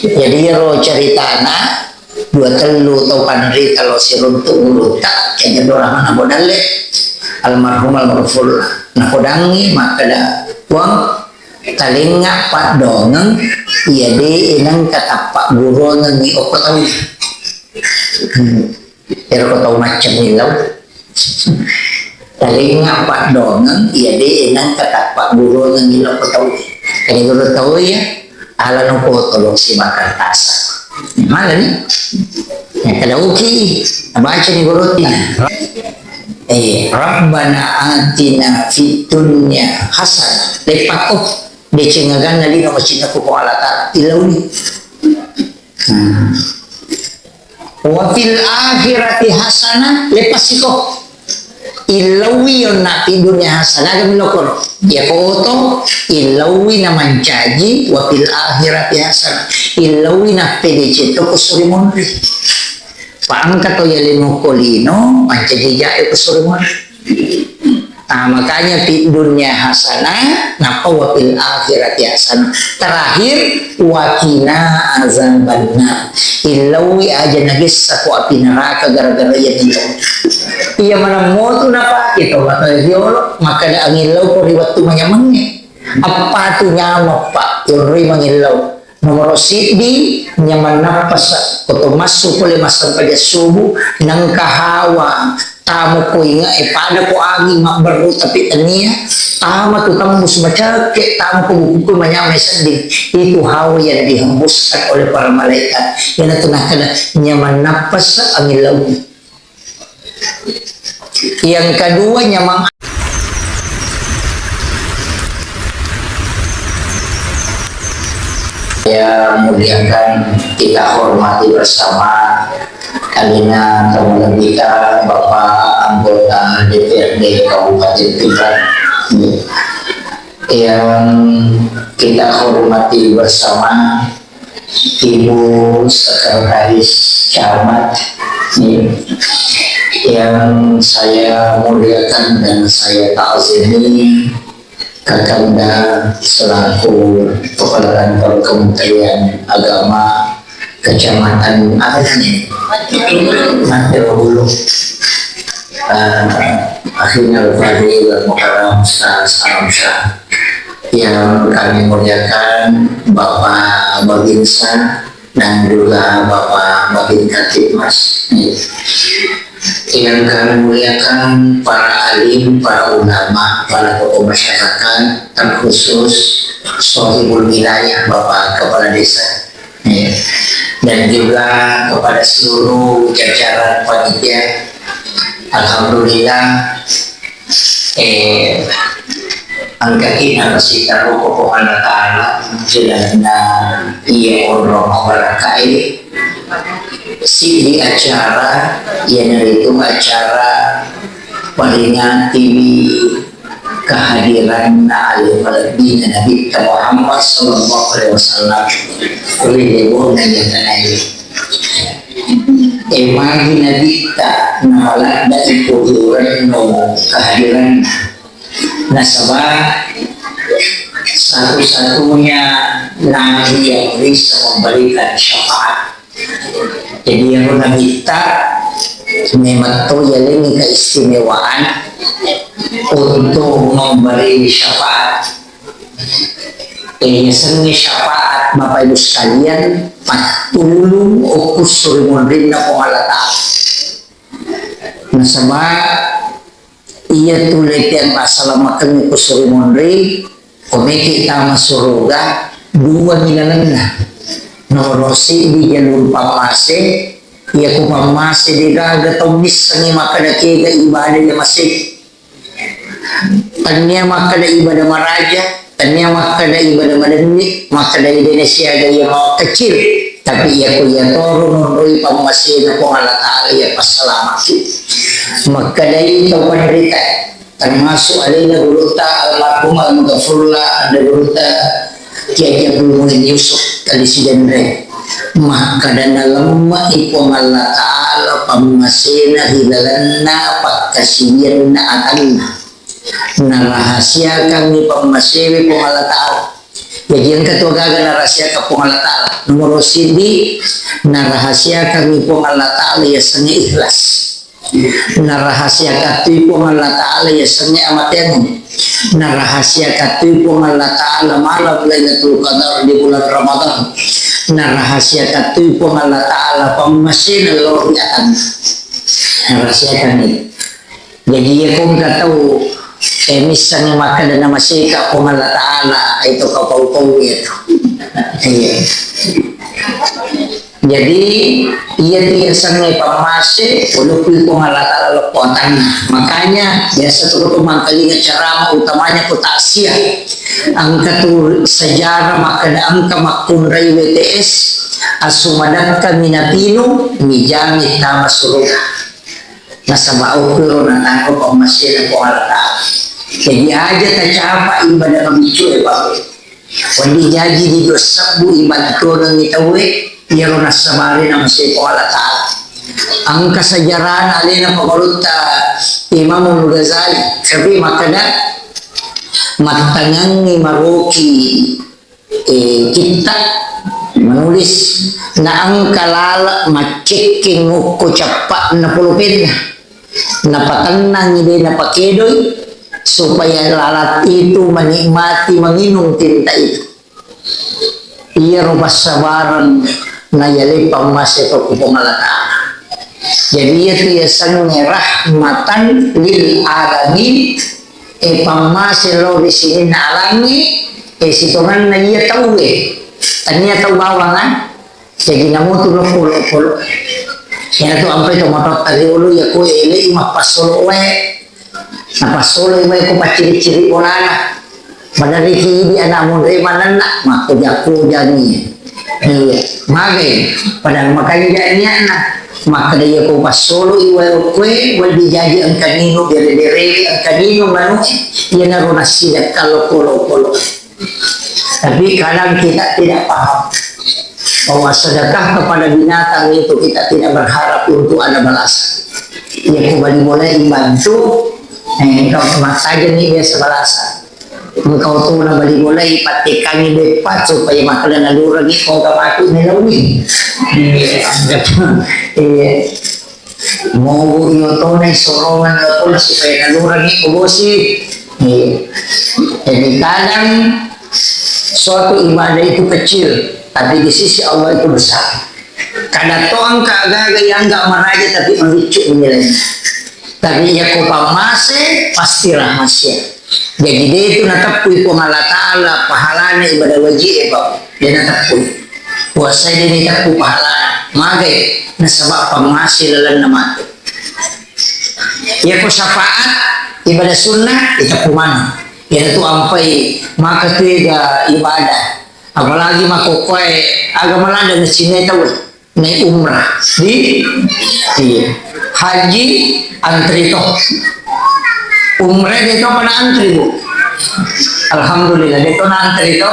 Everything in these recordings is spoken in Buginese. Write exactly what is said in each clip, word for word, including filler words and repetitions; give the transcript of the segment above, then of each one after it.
Jadi iyaro caritana, dua tellu tau panrita lao siruntu gurutta, Kiai Abdul Rahman Abu Dalle, almarhum almarfullah. Napodangngi makkeda, "Puang, talengnga paddongeng, iya de' nengka tappa gurungengngi okko tau." Hmm. Ero ko tau macca millau. Talengnga paddongeng, iya de' nengka tappa gurungengngi okko tau. Kani guru tau iya, ala no foto lo si makartasa. Mana ni? Yang kada uki, baca ni guru ti. Eh, Rabbana atina fid dunya hasanah. Lepakko, deceng aganna lino macinna ko Allah Ta'ala. Ilauni. Hmm. Wa fil akhirati hasanah, lepas siko. Illaui yonna fi dunya hasanah, aga milokoro. Ya koto, illaui na mancaji, wa fil akhirati hasanah. Illaui na pedece to ko suri monri. Paangka to ya lino kolino, mancaji jae ko suri monri. Ah, makanya fi dunya hasanah, nappa wa fil akhirati hasanah. Terakhir, wa qina azabannar. Illaui aja nagessa ko api neraka gara-gara iya millau. Iya manammo tu napake to maka riolo, makkeda angillau ko ri wettu manyamengnge. Apa tu nyameng, Pak, yonroi mangillau. Nomoro siddi, nyameng nappasa, ko to massu pole massempajang subuh, nengka hawa, tamo ko inge, eh, pada ko anging mabberru tapi tania, tama tu tembus macakke, tamo ko buku manyameng sedding, itu hawa yang dihembuskan oleh para malaikat. Iyanatu nakkeda nyameng nappasa angin laut. Yang kedua, nyameng. Saya muliakan, kita hormati bersama, alena tamu kita, Bapak Anggota D P R D Kabupaten Pinrang. Yang kita hormati bersama, Ibu Sekretaris Camat, ya, yang saya muliakan dan saya takzimi, Kakanda selaku Kepala Kantor Kementerian Agama Kecamatan apa tadi? Mateo Hulu. Eh, akhirnya Al-Fadil Al-Mukarram Ustaz Alamsyah. Yang kami muliakan Bapak Babinsa dan juga Bapak Babin Kamtibmas. Yang kami muliakan para alim, para ulama, para tokoh masyarakat, terkhusus Sohibul Wilayah, Bapak Kepala Desa. Eh, dan juga kepada seluruh jajaran panitia, alhamdulillah, eh, engka kita masih taruh ke Allah Ta'ala, jalanna iya onrong barakkai, siddi acara, iyanaritu acara peringati kehadiranna ale malebbina Nabitta Muhammad sallallahu alaihi wasallam ri lebo'na iya tanae. E, magi Nabitta namaladda iko riurenno kehadiranna. Nasaba satu-satunya nabi yang bisa memberikan syafaat. Jadi, iyaro Nabitta memang to yalengngi keistimewaan untuk memberi syafaat. Eh, yasengnge syafaat, Bapak Ibu sekalian, pattulung okko suri monrinna Puang Allah Ta'ala. Nasaba iyatu leteang assalamakengnge ko suri monri, ko meki tama suruga, dua mi lalenna. Nomoro siddi jalur pammase, iya ko pammase degaga tau missengngi makkeda kega ibadah iya masigi. Tania makkeda ibadah maraja, tania makkeda ibadah madenni, makkeda ibadah siaga iya mawakkaccil. Tapi iya ko iya toro nonroi pammasena Puang Allah Ta'ala iya passalamaki. Makkedai tau panrita, termasuk alena gurutta almarhum Al-Mughafurullah, ada gurutta Kiai Abdul Muin Yusuf tadi Sidenreng. Makkeda nalemme'i Puang Allah Ta'ala pammasena ri lalenna pakkasiwianna atanna. Narahasiakangngi pammasewe Puang Allah Ta'ala. Jaji engka tu agaga narahasiakan Puang Allah Ta'ala. Nomoro siddi, narahasiakangngi Puang Allah Ta'ala yasengnge ikhlas. Narahasiakan tu Puang Allah Ta'ala yasengnge amateangnge. Narahasiakan tu Puang Allah Ta'ala malam Lailatul Qadar di bulan Ramadan. Narahasiakan tu Puang Allah Ta'ala pammasena lao ri atanna. Narahasiakangngi. Jadi, iya ko engka tau, eh, missengngi makkeda namaseka Puang Allah Ta'ala, itu kapau-pau itu. Iya. Jadi, iya tu yasengnge pammase, ulukui Puang Allah Ta'ala lokko atanna. Makanya, biasa tu ko mangkalinga ceramah, utamanya ko takziah. Engka tu sejarah makkeda engka makkunrai W T S, asu madakka minapinu, mijami tama suruga. Nasaba okko ro nataro pammasena Puang Allah Ta'ala. Jadi aja tacapa ibadah mabiccu e, Pak. Wedding jaji di dua sebbu ibadah tonengngi tauwe, iyaro nassabari namasei Puang Allah Ta'ala. Engka sejarahna alena pangulutta Imamul Ghazali, tapi makkeda mattangangngi maroki eh, kitta, menulis, na engka laleng maccekkeng okko cappa'na pulpenna. Napatennangi de napakedoi, supaya lalat itu menikmati menginum tinta itu. Iyaro passabareng nayalai pammase ko Puang Allah Ta'ala. Jadi, iya tu yasengnge rahmatan lil alamin, eh, pammase lao ri sininna alangnge, eh, sitongenna iya tauwe. Tania tau bawang, ah. Jaji namutu lo polo-polo. Iyanatu ampai to matotta riolo iya ko elei mappassolo wae. Napassoloi wae ko pacciri-ciri bolana. Maderriki idi ana monre manenna, makkoja-kojani. Iya, magai. Padahal makanja niatna. Makkeda iya ko passoloi wae okkoe, wedding jaji engka nino bere-bere, engka nino manuke. Iyanaro nassida kalo polo-polo. Tapi kadang kita tidak paham bahwa sedekah kepada binatang itu kita tidak berharap untuk ada balasan. Iya, ko bali bolai bantu, eh, engka mattajeng ni biasa balasan. Engka otona bali bolai pattekangi beppa supaya makkeda nalurengi ko engka matu melauni. Iya, iya. Mogo iyotona, isorongeng iyotona supaya nalurengi ko bosi. Iya. Jadi kadang suatu ibadah itu kecil, tapi di sisi Allah itu besar. Kadang to engka agaga yang enggak maraja tapi mabiccu nilainya. Tapi iya ko pammase pasti rahasia. Jadi de tu nateppui Puang Allah Ta'ala pahalana ibadah wajib e, Pak. De nateppui. Puasa de nateppui pahalana. Magai nasaba pammase lalenna matu. Iya ko syafaat ibadah sunnah iteppu maneng. Iyanatu ampai maka tega ibadah. Apalagi makkokkoe aga malada nacinai tau. Naik umrah di, iya, haji antri to. Umrah de to pada antri, Bu. Alhamdulillah de to na antri to.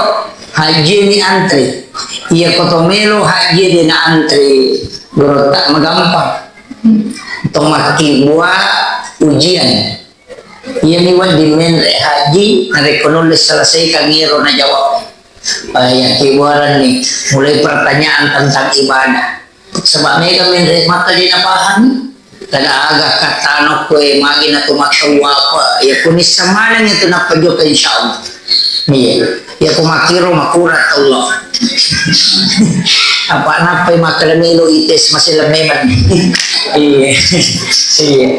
Haji ni antri. Iya ko to melo haji de na antri. Gorotta magampang. To makkibua ujian. Iyami wedding menre haji, narekko nulle selesaikan iyaro najawab. Eh, yakkebuarenni mulai pertanyaan tentang ibadah. Sebab mega menre maka de napahami. Kada aga kattana koe magi natu makkawapa. Ya kunissa maneng itu nappa jokka insyaallah. Iya. Ya ko makkiro makura Allah. Apa nappai makkeda melo ites masih lememan. Iya. Iya.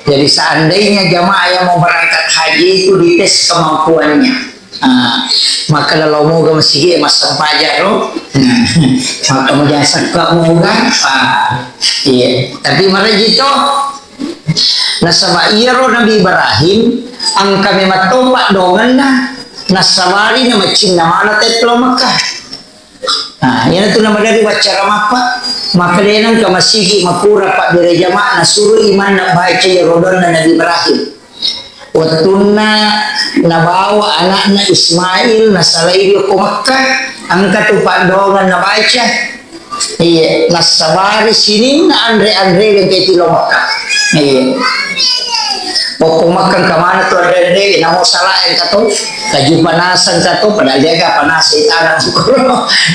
Jadi seandainya jamaah yang mau berangkat haji itu dites kemampuannya. Ah, maka lalau moga masigi massempajang ro. Nah, maka moja sakka moga. Ah, iya. Tapi maraji to. Nasaba iyaro Nabi Ibrahim engka memang to paddongenna, nassabari na macinna mana tette lao Mekkah. Nah, iyanatu namaderri waccara mappa, makkedai engka masigi makura pabbere jamaah nasuro imanna baca iyaro doanna Nabi Ibrahim. Wettunna nabawa anakna Ismail nasalai ri okko Mekkah, engka tu paddongeng nabaca. Iya, nassabari sininna anre-anre engka tilo Mekkah. Iya. Poppo makkang kamana tu anre-anre, namo salah engka to, kaju panasang ka to, padahal jaga panasang tanah.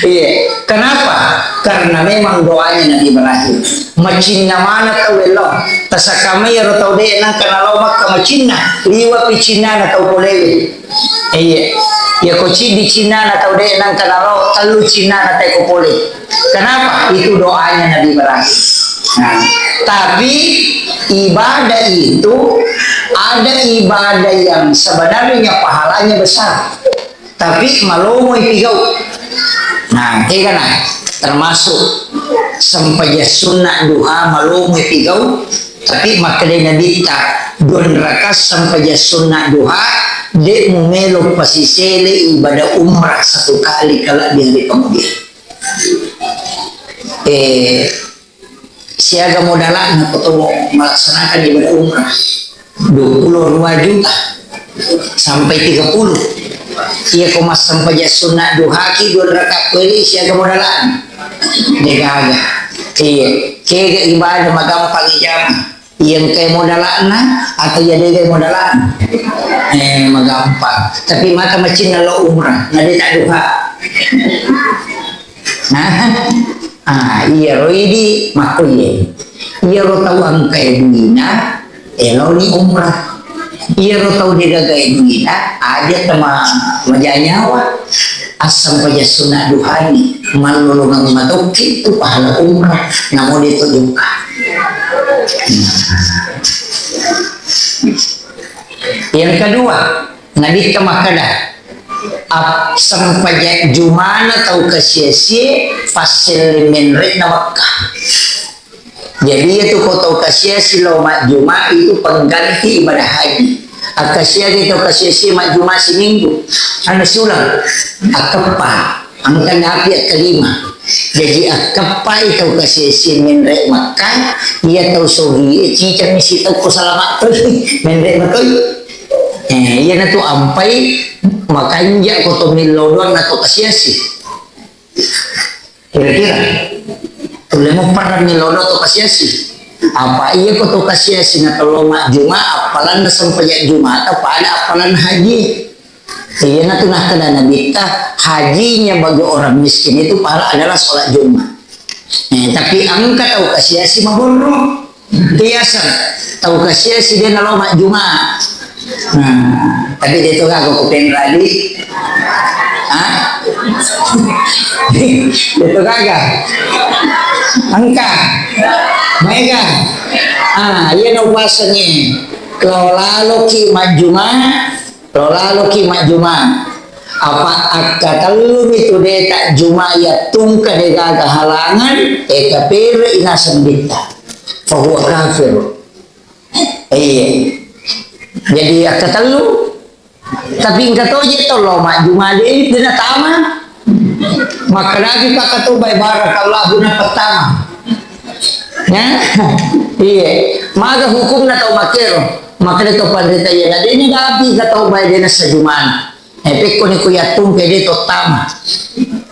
Iya. Kenapa? Karena memang doanya Nabi Ibrahim. Macinna mana tau elo. Tasakamai ro tau de nangka nalo makka macinna. Liwa pi cinnana tau polewe. Iya. Ya ko cidi cinnana tau de nangka nalo, tellu cinnana teko pole. Kenapa? Itu doanya Nabi Ibrahim. Nah, tapi ibadah itu ada ibadah yang sebenarnya pahalanya besar. Tapi malomoi pigau. Nah, kega na termasuk sempajang sunna duha malomoi pigau. Tapi makkedai Nabitta, dua rakaat sempajang sunna duha, de mumelo pasisele ibadah umrah satu kali kalebbi hari kemudian. Eh, siaga modala'na ko to melaksanakan ibadah umrah? Dua puluh dua juta sampai tiga puluh. Iya ko massempajang sunna duhaki dua rakaat kueli, siaga modala'na? Degaga. Iya, kega ibadah magampang ijama. Iya engkai modala'na atau iya degai modala'na? Eh, magampang. Tapi mata macinna lo umrah, na de tadduha. Nah, ah, iya ro idi makko iya. Iya ro tau engkai duina, eloni umrah. Iya ro tau degagai duina, aja tama majanyawa. Assempajang sunna duhani, mallolongang matokki tu pahala umrah, namo de to jokka. Yang kedua, Nabitta makkeda, ap-, sempajang jumana tau kasiasie passelle menre'na Mekka. Jadi, iya tu ko tau kasiasi lao majjuma itu pengganti ibadah haji. Akkasiaki tau kasiasi majjuma siminggu, anu siulang, akkeppa, engka napi akkalima. Jadi, akkeppai tau kasiasi menre Mekka, iya tau sogi e cicami sitau ko salama toi, menre matoi. Eh, iyanatu ampai makanja ko to millau doang na to kasiasi. Kira-kira, tulle mupparang millau doang to kasiasi. Apa iya ko to kasiasi na tello majjuma, appalanna sempajang Jumata pada appalanna haji. Iyanatu nakkeda Nabitta, hajinya bagi orang miskin itu pahala adalah sholat Jumat. Eh, tapi engka tau kasiasi maborro. Biasa tau kasiasi de nalo majjuma. Nah, tapi de to gaga ko penradi. Hah? De to gaga. Engka. Maega. Ah, iya no puasangi. Lao laloki majjuma. Lo laloki majjuma, apa akkatellumi tu de tajjuma yattungka de gaga halangan, e kapere'i naseng Nabitta. Fahuwa kafir. Iya. Jadi akkatellu, tapi engka toje to lo majjuma de, de natama. Makkedaki pakkatobai barakallahu napettama. Ya? Iya. Maga hukumna tau makkero? Makkeda to panrita iya na de ni gapi ka tau bai de nassa jumana. Eh, pekkoni ku yattungkai de to tama.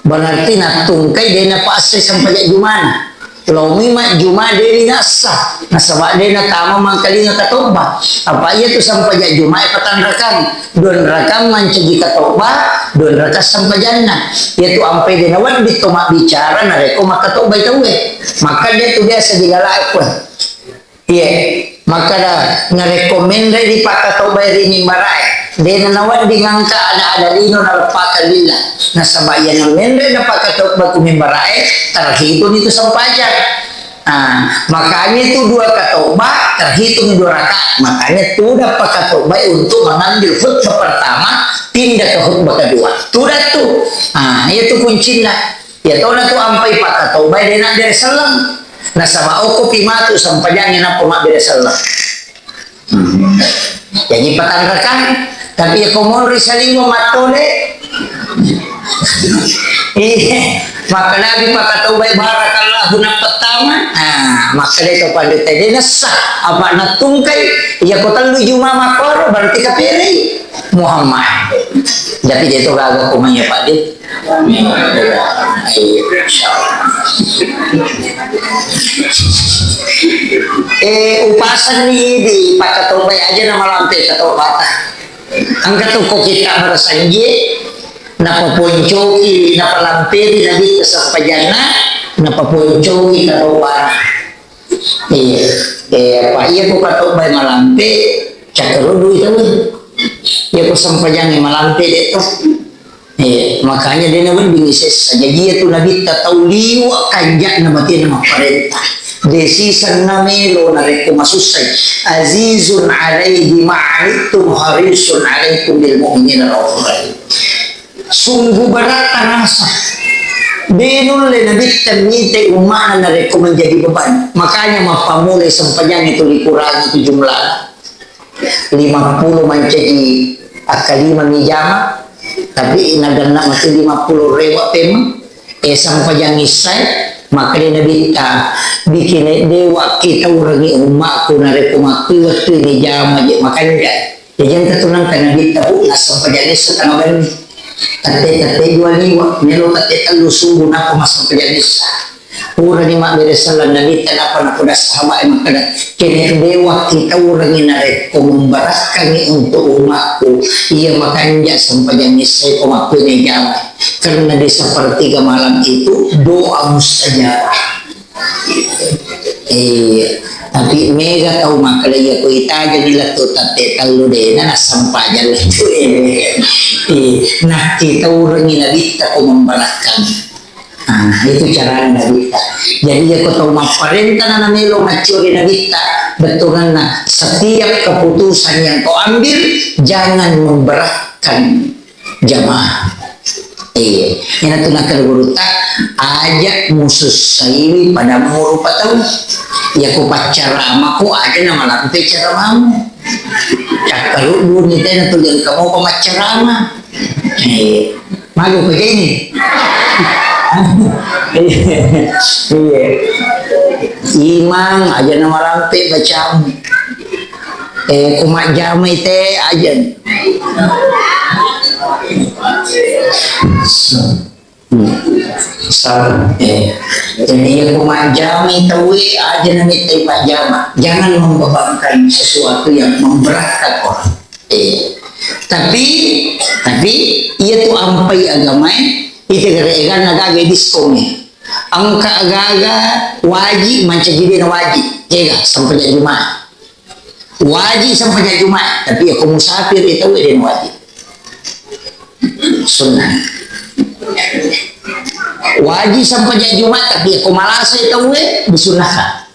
Berarti nattungkai de napasse sempajang jumana. Laomi majjuma de ni nassa. Nasaba de natama mangkalinga katobba. Apa iya tu sempajang juma e patanrakang. Dua rakang mancaji katobba, dua rakang sempajanna. Iyatu ampai de nawedding to mabbicara narekko makkatobbai tauwe. Maka de tu biasa dilalai kue. Iye, makkada narekko menre di pakkatobbai ri mimbarae, de na nawedding angka ada-ada lino naleppakang lillah. Nasaba iyana menre na pakkatobba ku mimbarae, terhitungni tu sempajang. Ah, makanya itu dua katobba terhitung dua rakaat. Makanya tuda pakkatobbai untuk mengambil khutbah pertama, pindah ke khutbah kedua. Tuda tu. Ah, itu kuncinya. Ya tona tu ampai pakkatobbai de nabbere selleng. Nasaba okko pi matu sempajangnge nappa mabbere selleng. Hmm. Jadi patanrakang, tapi ya ko monri salingwa mattole. Iya, makkadapi pakkatobbai barakallahu nappettama. Nah, makkada to panrita de nessa, apa nattungkai, iya ko tellu juma makkoro berarti kaperei Muhammad. Tapi de to gaga ko manya Pak de. Iya, insyaallah. Eh, upasanni idi pakkatobbai aja na malampe katobata. Engka tu ko kita barasanjie, napaponcoki, napalamperi Nabitta sempajanna, napaponcoki katobana. Iya, eh, apa iya ko katobbai malampe, cakkarudui tau. Iya ko sempajangnge malampe de to. Eh, makanya de nawedding sessa. Jadi iya tu Nabitta tau liwa kanja'na batena mapparenta. De siseng namelo narekko masussai. Azizun alaihi ma'anittum harisun alaikum bil mu'minina raufur rahim. Sungguh beratta rasa. De nulle Nabitta mite umma'na narekko menjadi beban. Makanya mappamulai sempajangnge tu dikurangi tu jumlah. Lima puluh mancaji akkalima mi jama, tapi naganna matu lima puluh rewa pemeng, eh, sampajang issae, makkeda Nabitta, bikin dewa kita urangi ummaku narekko makkui wettu ni jama je makanja. Jadi engka tu nangka Nabitta bu, nassempajang issa tangga banni. Tette-tette dua liwa, melo tette tellu subuh nappa massempajang issa. Purani mabbere selleng Nabitta, nappa napoda sahabat e makkeda, "Kene dewa kita urangi narekko memberatkangi untuk umatku, iya makanja sempajang issai ko makkui jama. Karena di sepertiga malam itu doa mustajabah." Iya, tapi mega tau makkeda iya ko itajeng lettu tette tellu dena nassempajang lettu. Iya, nah kita urangi Nabitta ko memberatkangi. Nah, itu carana Nabitta. Jadi, iya ko tau mapparenta na namelo maccuri Nabitta, bettuanna setiap keputusan yang kau ambil, jangan memberatkan jamaah. Iya, ina tu nakkeda gurutta, aja musussaiwi padammu rupa tau. Iya ko paccarama ko aja namalampe caramamu. Cakkaruddu ni tena tu engka mopa maccarama. Eh, magu ko jeni. Iya. Imang aja namalampe bacamu. Eh, ko majjamai te aja. Hmm. Salah. Eh. Jadi, iya ko majjamai tauwe aja namittai pajjama. Jangan membebankan sesuatu yang memberatkan orang. Eh. Tapi, tapi iya tu ampai agamae, ite gare eganna gaga diskon e. Engka gaga waji mancaji dena waji. Ega sampai jadi Jumat. Waji sempajang Jumat, tapi iya ko musafir itu dena waji. Sunnah. Waji sempajang Jumat, tapi iya ko malasa itu disunnahkan.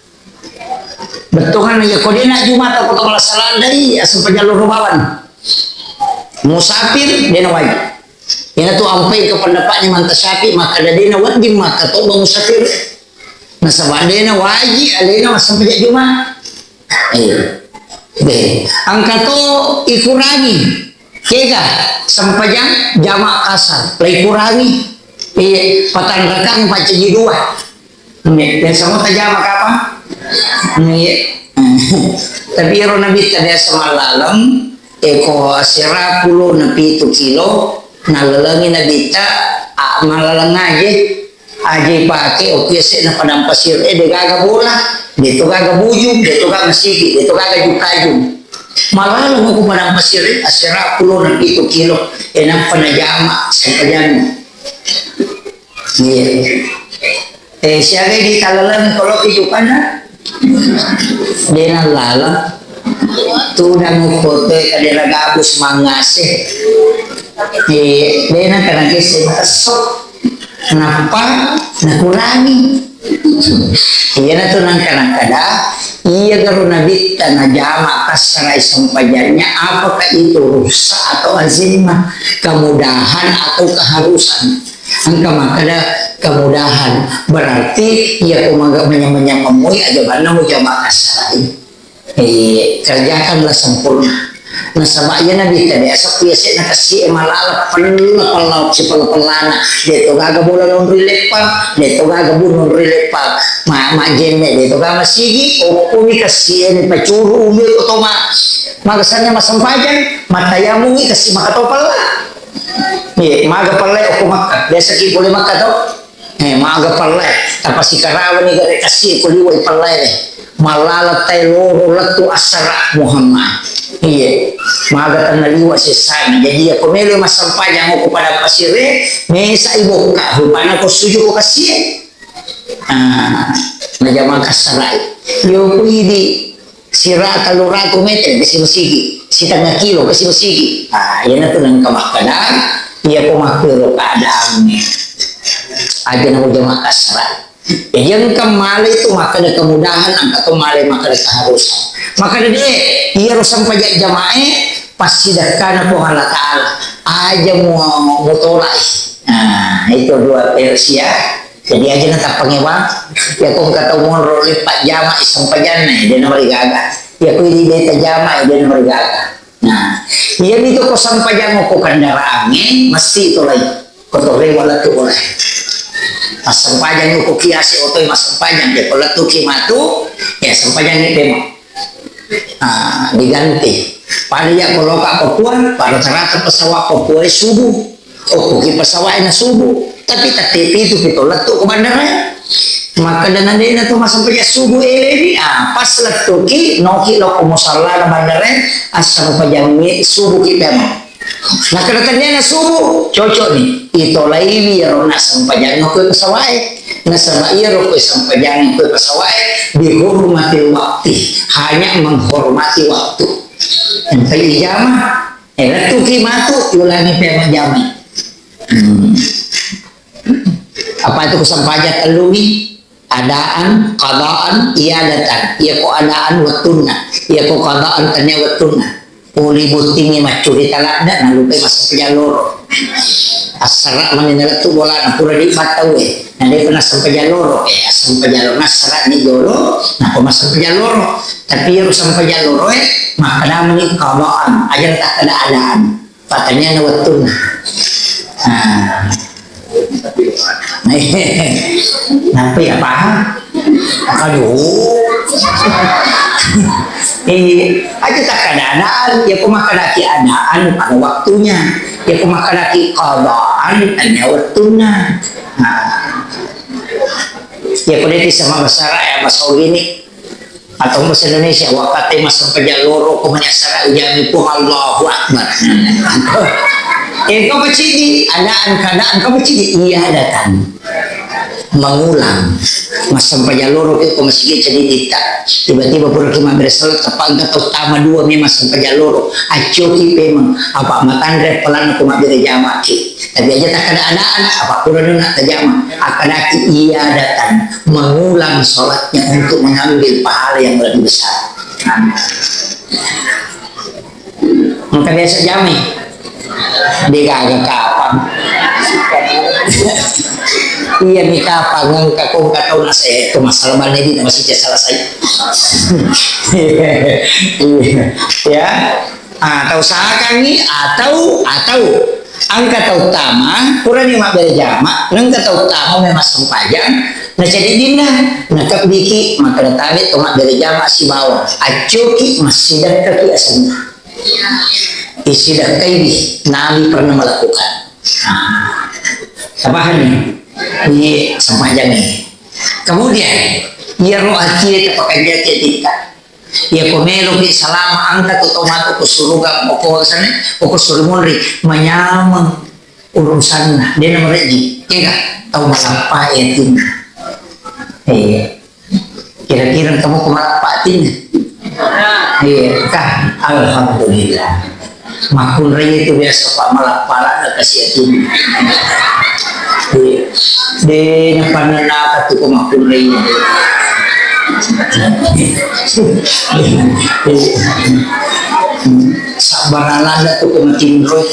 Bettuanna iya ko dena Jumat atau ko malasa landai, iya sempajang loro bawang. Musafir dena waji. Ina tu ampai ke pendapatnya manta Syafi'i, maka dena waji maka to musafir. Nasaba dena waji alena massempajang Jumat. Eh, deh. Engka to ikurangi. Kega sempajang jama kasar. La ikurangi. Eh, patang rakang pancaji dua. Nggih, biasa mo tajama kapang? Nggih. Tapi ero Nabitta biasa mallaleng, eko asera pulo na pitu kilo, nallalengi Nabitta, a, mallaleng aje. Aje ipake, okki ese na padang pasir, eh, de gaga bola, de to gaga bujung, de to gaga sigi, de to gaga jukajung. Mallaleng ko padang pasir, eh, asera pulo na pitu kilo, eh, nappa najama, sempajang. Iya. Eh, siaga di talaleng kalau kehidupannya? Dena laleng. Tudang kote kadera gabus mangase. Eh, dena kana kese masuk. Nappa nakurangi. Iyana tu nangka-nangkada, iya garo Nabitta najama kassarai sempajannya, apakah itu rukhsah atau azimah, kemudahan atau keharusan? Engka makkeda kemudahan, berarti iya ko maga manyameng-nyameng moi aja banna mujama kassarai. Eh, kerjakanlah sempurna. Nasaba iya Nabitta biasa ku yase'na kassie malala pella-pella sipella-pellana. De to gaga bola nonroi leppang, de to gaga bu nonroi leppang. Ma, majjemme de to gaga masigi, okkomi kassie ni pacuru umi ko toma. Maga sanna massempajang, mattayamungi kassi maka to pella. Iya, maga pella okko Makka. Biasa ki pole Makka to. Eh, maga pella. Tapasikarawani gare kasi ko liwa i pallae. Mallala tae loro lettu assara Muhammad. Iya. Maga tenna liwa sessana. Jadi iya ko melo massempajang ko pada pasire, mesa i bokka, rupana ko suju ko kasie. Ah, najama kassarai. Yo ku idi sira tellu ratu meter kasi masigi, sitengnga kilo kasi masigi. Ah, iyana tu nengka makkeda, iya ko makkero keadaannya. Aja namo jama kassarai. Jadi engka male itu makkeda kemudahan, engka to male makkeda keharusan. Makkeda de, iya ro sempajang jamae, passidekkana Puang Allah Ta'ala. Aja mu-, mutolai. Nah, itu dua versi ya. Jadi aja na tappangewa. Ya ko engka tau monro leppa jama i sempajanna, de na marigaga. Ya ko idi beta jama, de na marigaga. Nah, iya mi tu ko sempajang ko kendaraange, mesti tolai. Ko to rewa lettu boleh. Assempajang ko kiase oto massempajang, ya ko lettu ki matu, ya sempajang ni pemo. Ah, diganti. Pada ya ko loka Papua, pada rata-rata pesawat Papua subuh. Oh, ko ki pesawat na subuh. Tapi tette pitu pi to lettu ko bandara. Makkeda na de na to massempajang subuh elewi, ah, pas lettu ki, noki lo ko musalla na bandara, assempajang mi subuh ki pemo. Nakkeda tenniana subuh, cocok ni. Itolaiwi iyaro nassempajang ko pesawat e. Nasaba iyaro ko sempajang ko pesawat e, dihormati waktu. Hanya menghormati waktu. Entai ijama, eh, lettuki matu, ulangi pemajama. Hmm. Apa itu ko sempajang tellumi? Adaan, qadaan, iadatan. Iya ko adaan wettunna. Iya ko qadaan tennia wettunna. Poli bottingngi maccurita ladda, nalupai massempajang loro. Assara mani nalettu bolana, pura di battau e. Na depa nassempajang loro, eh, assempajang loro. Nassara ni jolo, napa massempajang loro. Tapi iyaro sempajang loro e, makkeda mani qadaan. Aja takkeda adaan. Pataniana wettunna. Ah. Nappa iya paham? Aduh. Eh, aja takkeda adaan, ya ko makkedaki adaan pada waktunya. Ya ko makkedaki qadaan, tania wettunna. Nah. Ya ko de bisa mabasara ya, bahasa gini. Atau bahasa Indonesia, wakkatte massempajang loro ko mani assara ujami Puang Allahu Akbar. Eh, kau pacidi, adaan keadaan kau pacidi, iadatan. Mengulang. Massempajang loro ke ko masigi ceddi ditta. Tiba-tiba pura ki mabbere salat, tappa engka tau tama dua memang sempajang loro. Accoki pemeng, apa matanre pelan ko mabbere jamaki. Tapi aja takkeda adaan, apa pura nuna tajama. Akkadaki iadatan, mengulang sholatnya untuk mengambil pahala yang lebih besar. Engka biasa jamai. Degaga kapang. Iya mi kapang engka ko engka tau nase itu masalah bane di masih selesai. Iya. Ya. Ah, tau sakangngi atau, atau engka tau tama, purani mabbere jama, engka tau tama memang sempajang, na ceddi dinna, na kebbiki, makkeda tabe to mabbere jama sibawa, accoki, massidekkaki asenna. Isidekkaiwi, Nabi pernah melakukan. Ah, tapahanni? Ini sempajangi. Kemudian, iyaro atie tapakanjaki titta. Iya ko meloki salama, engka tu tau matu ko suruga, ko sana, ko suri munri, manyameng urusanna, dena mereji, kega tau malappa atinna. Iya. Kira-kira kamu ko malappa atinna? Iya, kah? Alhamdulillah. Makkunrai itu biasa, Pak, malappa-lappa kasi atinna. Iya. De napannennaka tu ko makkunrai. Sabbaralanda tu ko matinro.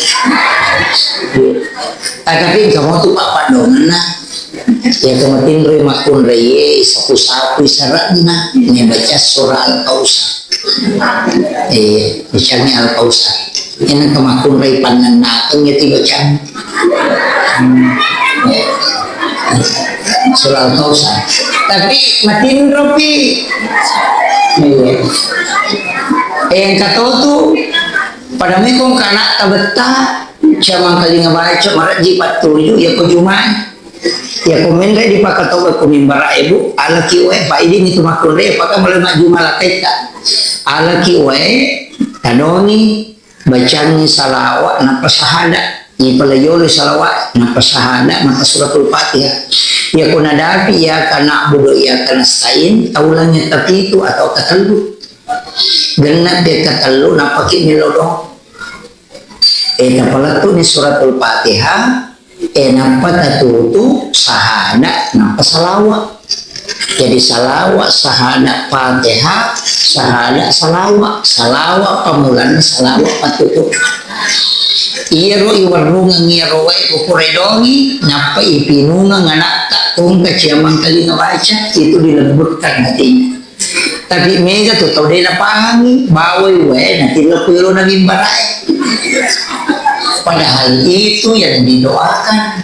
Ah, tapi kamu tu, Pak, padongenna. Ya, ko matinroi makkunraie, sapu-sapu saranna, ne baca surah Al-Kausar. Eh, misalnya Al-Kausar. Ena ko makkunrai pannennakeng ya tibacang. Hmm. Surah Al-Kausar. Tapi matinropi. Iya. Eh, engka to tu, pada mekong kana tabetta, siamang kalinga baca, maraji pattuju, ya ko jumai. Iya, ko menre dipakatobba ko mimbara'e, Bu, alaki wae, pa idi mitu makkunrai, apakah mulai majjuma lakaitta. Alaki wae, tadongi, bacangi salawa, nappa sahada. Ipalajolo salawa, nappa sahada, nappa suratul Fatihah. Iya, ko nadapi iyyaka na'budu wa iyyaka nasta'in, taulangi tapitu atau katellu. Genna pi katellu, nappaki millau doang. Eh, tapalettu'ni suratul Fatihah, eh, nappa tatutu sahada, nappa salawa. Jadi salawa, sahada, Fatihah, sahada, salawa. Salawa pammulanna, salawa pattutu. Iyaro iwarrungeng iyaro wae ko pura idongi, nappa ipinungeng anakta, kongka ciamang kali nabaca, itu dilembutkan hatinya. Tapi mega tu tau de napahangi, bawai wae natillau ko yolona mimbara'e. Padahal itu yang didoakan.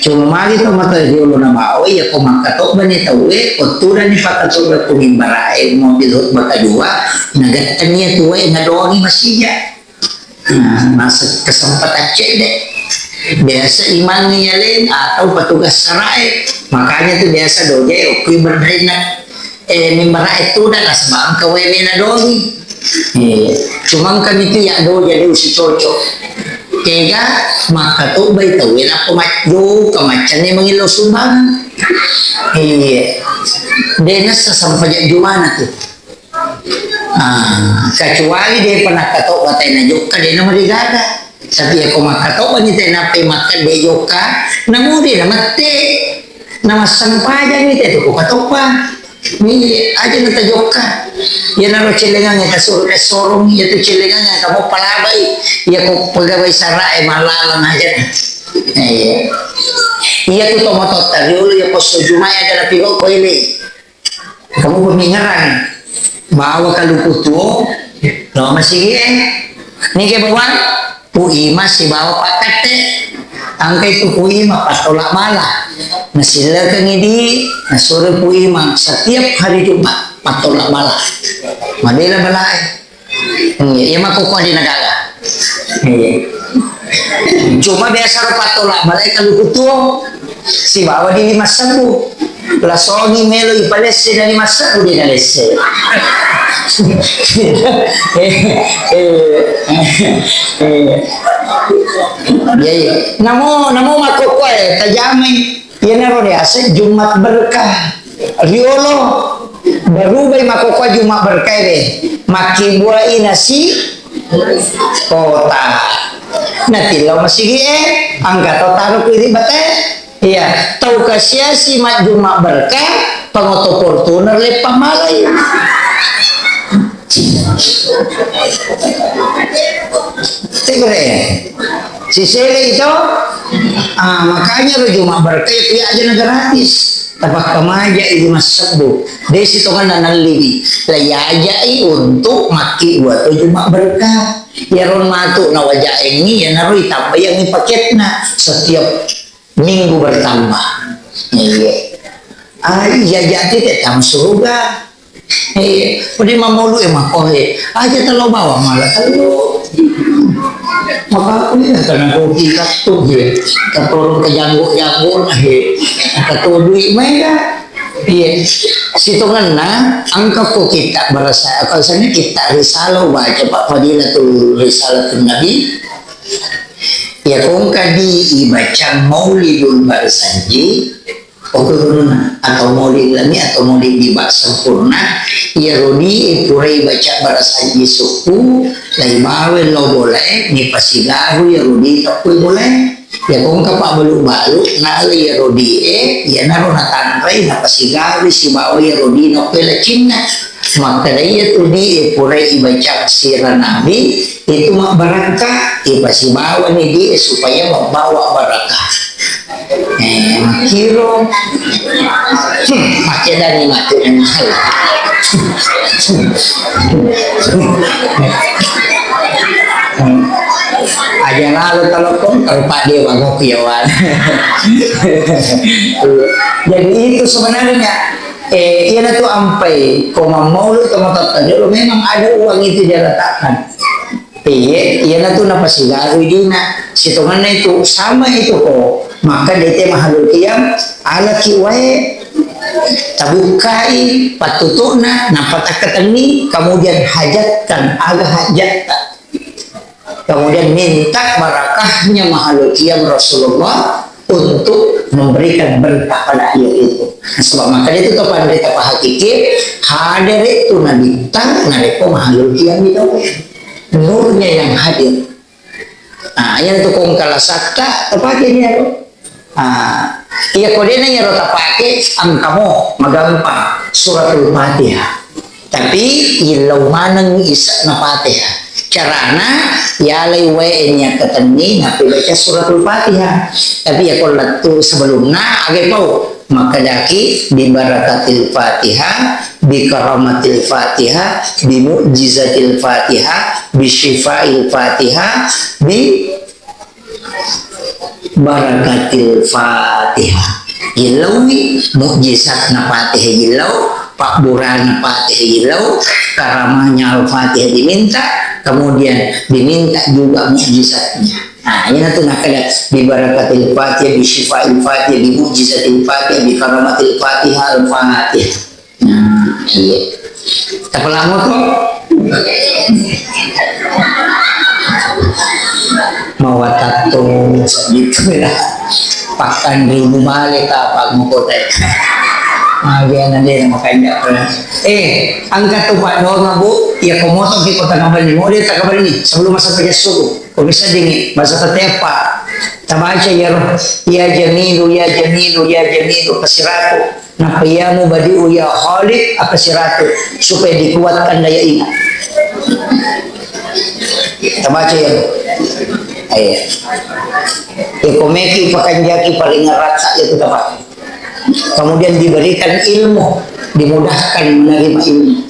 Cuma magi to mata yolona bawai, iya ko makkatobbani tauwe, ko tudani pakatobba ko mimbara'e, mobil khutbah kedua, nagattenni tu wae nadoangi masija. Nah, masa kesempatan cedde. Biasa imang yaleng atau petugas sarae. Makanya tu biasa doje okui berderina, eh, mimbara'e tudang nasaba engka wae mena dogi. Eh, cuma engka mitu ya doje de usi cocok. Kega makkatobbai tauwe nappa majjo kemaccanne mangillau sumbangan. Iya. De nessa sampaja jumana tu. Ah, kecuali de pernah kato watai na jokka, de na marigaga. Tapi ya ko makkatobba ni te nappai makkedde jokka, namo de na mette. Na massempajang ni te tu ko katobba. Ni aja na tajokka. Ya naro celengang ya kasur, eh, sorong ya tu celengang ya kamu palabai. Ya ko pegawai sarae malalang aja. Eh, iya tu tomototta riolo ya posso jumai ada na pigo ko ele. Kamu pemingeran. Bawa kaluku tuo, lo masigi e. Nike bawang, Pu Ima sibawa pakkatte. Angkai tu Pu Ima pattola bala. Nasillekengi di, nasuro Pu Ima setiap hari Jumat pattola bala. Madela balae. Hmm, iya mako ko de na gaga. Iya. Cuma biasa ro pattola balae kaluku tuo. Sibawa di lima sebbu. Lasongi melo ipalesse na lima sebbu de na lesse. Eh, eh, eh. Iya, iya. Namo, namo makkokkoe tajamai. Iyanaro riaseng Jumat berkah. Riolo barubai makkokkoe Jumat berkah de. Makkibuai nasi kota. Natillau masigi e, angka to taro ku ri bate. Iya, tau kasiasi majjuma berkah, pangoto Fortuner leppang malai. Tegere. Sisele itu, ah, makanya ro Juma berkah itu ya aja na gratis. Tapakkamaja itu massebbu. Desi tonganna nalliwi. Lai ajai untuk makki buat Juma berkah. Ya ron matu na wajaengi, ya naroi tambayangi paketna. Setiap minggu bertambah. Iya. Ah, iya, jadi tetap surga. Iya. Udah mamolu e makohe. Aja telo bawang malah telo. Maka aku ya karena kopi katu ya. Katorong ke janggo-janggo nah ya. Katu duit mega. Iya. Sitongenna angka ko kita berasa, kalau sana kita risalah baca Pak Fadilatul Risalatul Nabi. Ya, kongka di ibacang Maulidul Barsanji, oke, guruna, atau Maulid Lami atau Maulid di Bak Sempurna, iya rodi e purai baca Barsanji suku, lai bawe lo bolae, ni pasigaru ya rodi tappui bolae. Ya, kongka pabbalu-balu, na iya rodi e, ya naro natanrai, na pasigaru sibawa ya rodi na kue lacinna. Makkeda iya tu di e purai ibaca sira Nabi, itu mabbarakka, ipasibawani di e supaya membawa barakah. Eh, makkiro, hmm, makkedani matu. Aja lalu telepon, kalau Pak Dewa ngopi awan. Jadi itu sebenarnya Eh, iyanatu ampai ko mammaulu tomatoatta jolo memang ada uang itu diletakkan. Iya, iyanatu napasigarui dina. Sitonganna itu sama itu ko Maka dete mahalul qiyam, alaki wae, tabukkai pattutu'na, nappa takkatenni, kemudian hajatkan, aga hajatta. Kemudian minta barakahnya mahalul qiyam Rasulullah untuk memberikan berkah pada ayat itu. Sebab maka itu to panrita pahakiki, hadir itu Nabi ta, narekko mahalul qiyam itu. Nurnya yang hadir. Nah, yang tu kongkalasatta, tapake ni aro. Ah, iya, ko dena iyaro tapake, engkamo magampang Suratul Fatihah. Tapi illau maneng isa'na Fatihah. Carana, yalai wae nia ketenni, napi baca Suratul Fatihah. Tapi ya ko lettu sebelumna, age pau. Makkedaki, "Bibarakatil Fatihah, bikaramatil Fatihah, bimu'jizatil Fatihah, bisyifail Fatihah, bi barakatil Fatihah." Yillauwi mukjizatna Fatihah, yillau pabburana Fatihah, yillau karamahnya Al-Fatihah diminta, kemudian diminta juga mukjizatnya. Nah, ini tuh nakada bi barakatil Fatihah, bi syifail Fatihah, bi mukjizatil Fatihah, bi karamatil Fatihah, Al-Fatihah. Nah, iya. Tapalamo to? Mawatatto gitu ya. Pakan dulu balik apa mau kota. Agian nanti makanya. Eh, angkat tuh Pak Doma, Bu. Ya komoto di kota Kabarni. Mau dia tak kabar ini sebelum masa kerja subuh. Kok bisa dingin? Bahasa tetepa. Tabaca ya roh. Ya Jamilu, ya Jamilu, ya Jamilu. Kasiratu. Nappa ya Mubadi'u ya Khaliq, apa siratu, supaya dikuatkan daya ingat. Kita baca ya. Ayo. Ya, komeki pakanjaki paling rata itu dapat. Kemudian diberikan ilmu, dimudahkan menerima ilmu.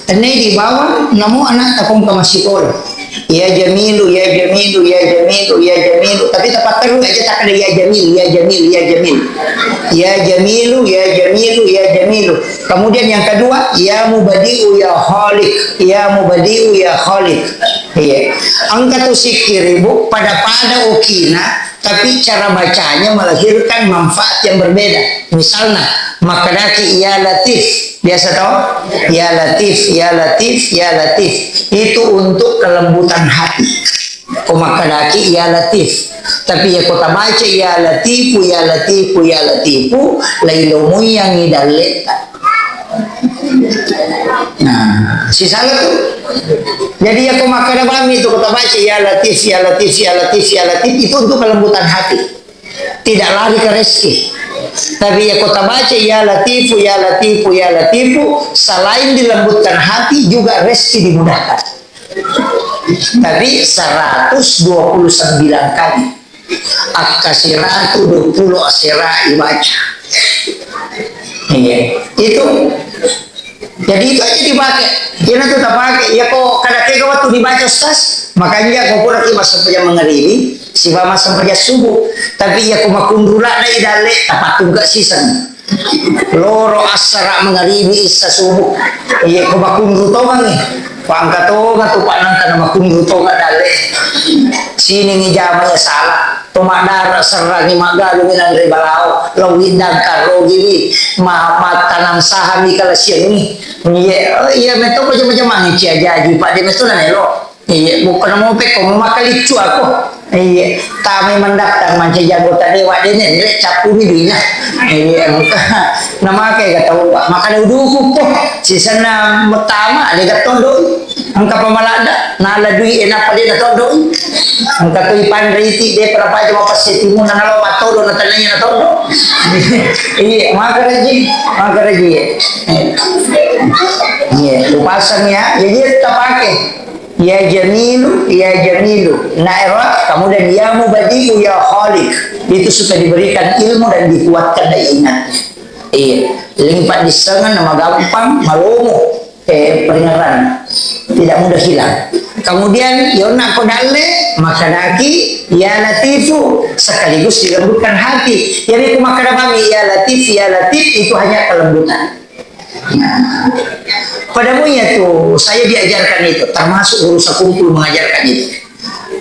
Tenai di bawah, namu anak takong ke masih Ya Jamilu, ya Jamilu, ya Jamilu, ya Jamilu. Tapi tepat terus aja tak ada ya Jamil, ya Jamil, ya Jamil. Ya Jamilu, ya Jamilu, ya Jamilu. Kemudian yang kedua, ya Mubadi'u, ya Khaliq. Ya Mubadi'u, ya Khaliq. Iya. Engka tu sikiri, Bu, pada-pada okina, tapi cara bacanya melahirkan manfaat yang berbeda. Misalnya, makkedaki ya Latif. Biasa toh? Ya Latif, ya Latif, ya Latif. Itu untuk kelembutan hati. Ko makkedaki ya Latif. Tapi ya ko tabaca ya Latifu, ya Latifu, ya Latifu, lailomui yang idalleta. Nah, sisala tu. Jadi ya ko makkeda bami itu ko tabaca ya Latif, ya Latif, ya Latif, ya Latif, itu untuk kelembutan hati. Tidak lari ke rezeki. Tapi ya ko tabaca ya Latifu, ya Latifu, ya Latifu, selain dilembutkan hati juga rezeki dimudahkan. Tapi seratus dua puluh sembilan kali. Akka siratu dua puluh asera ibaca. Iya, itu. Jadi itu aja dipakai. Iya, nanti tak pakai. Ya kok kada tega waktu dibaca, Ustaz? Makanya kok kurang ki massempajang mangaribi, siba massempajang subuh. Tapi ya kok makunrula dai dalle, tapatungka siseng. Loro assara mangaribi issa subuh. Iya, ko makunru tongangi. Pangka tonga tu pak nangka na makunru tonga dalle. Siningi jamanya salah. To maddara serrangi maggalungi nanre balao. Lo widdang karrogiwi. Ma-, mattanam sahami kalasiangi. Iya, iya, metto ko jama-jamangi cia jaji, pak de metto na melo. Iya, bukan mau pekko, mau makaliccu aku. Iya, tamai mendaftar mancaji anggota dewan dene, nre cappu mi duina. Iya, engka. Namakai ga tau, Pak. Makana uduku po. Sisenna metama, de ga tondoi. Engka pamalada, nala dui, enapa de na tondoi. Engka tu ipanre iti, de pada paja mapasetimu, nalo matodo, na tananya na tondo. Iya, makaraji, makaraji. Iya, upasang ya, jadi tapake. Ya Jamilu, ya Jamilu. Nah, ero, kemudian ya Mubadi'u, ya Khaliq. Itu supaya diberikan ilmu dan dikuatkan daya ingatnya. Iya. Limpat disengan nama gampang, malomo. Eh, peringatan. Tidak mudah hilang. Kemudian, yonna ko dalle, makadaki, ya Latifu, sekaligus dilembutkan hati. Jadi, ku makada mami, ya Latif, ya Latif, itu hanya kelembutan. Nah, pada munya tu, saya diajarkan itu, termasuk guru Sakumpul mengajarkan itu.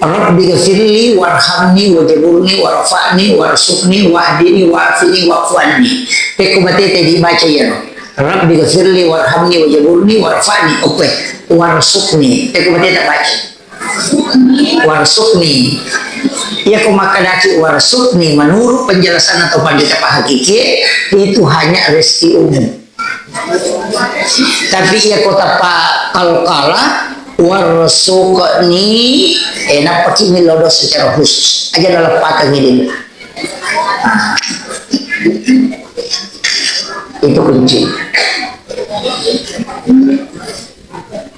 Rabbi ghafirli warhamni wajaburni warfa'ni warzuqni wahdini wa'afini wa'fu anni. Pekko matete dibaca iyaro. Rabbi ghafirli warhamni wajaburni warfa'ni. Oke. Warzuqni. Pekko matete baca. Warzuqni. Iya ko makkadaki warzuqni menurut penjelasan atau pandita pahakiki itu hanya rezeki umum. Tapi iya ko tappa qalqala, warzuqni, eh, nappaki millau doa secara khusus. Aja naleppakang ini. Ah. Itu kunci.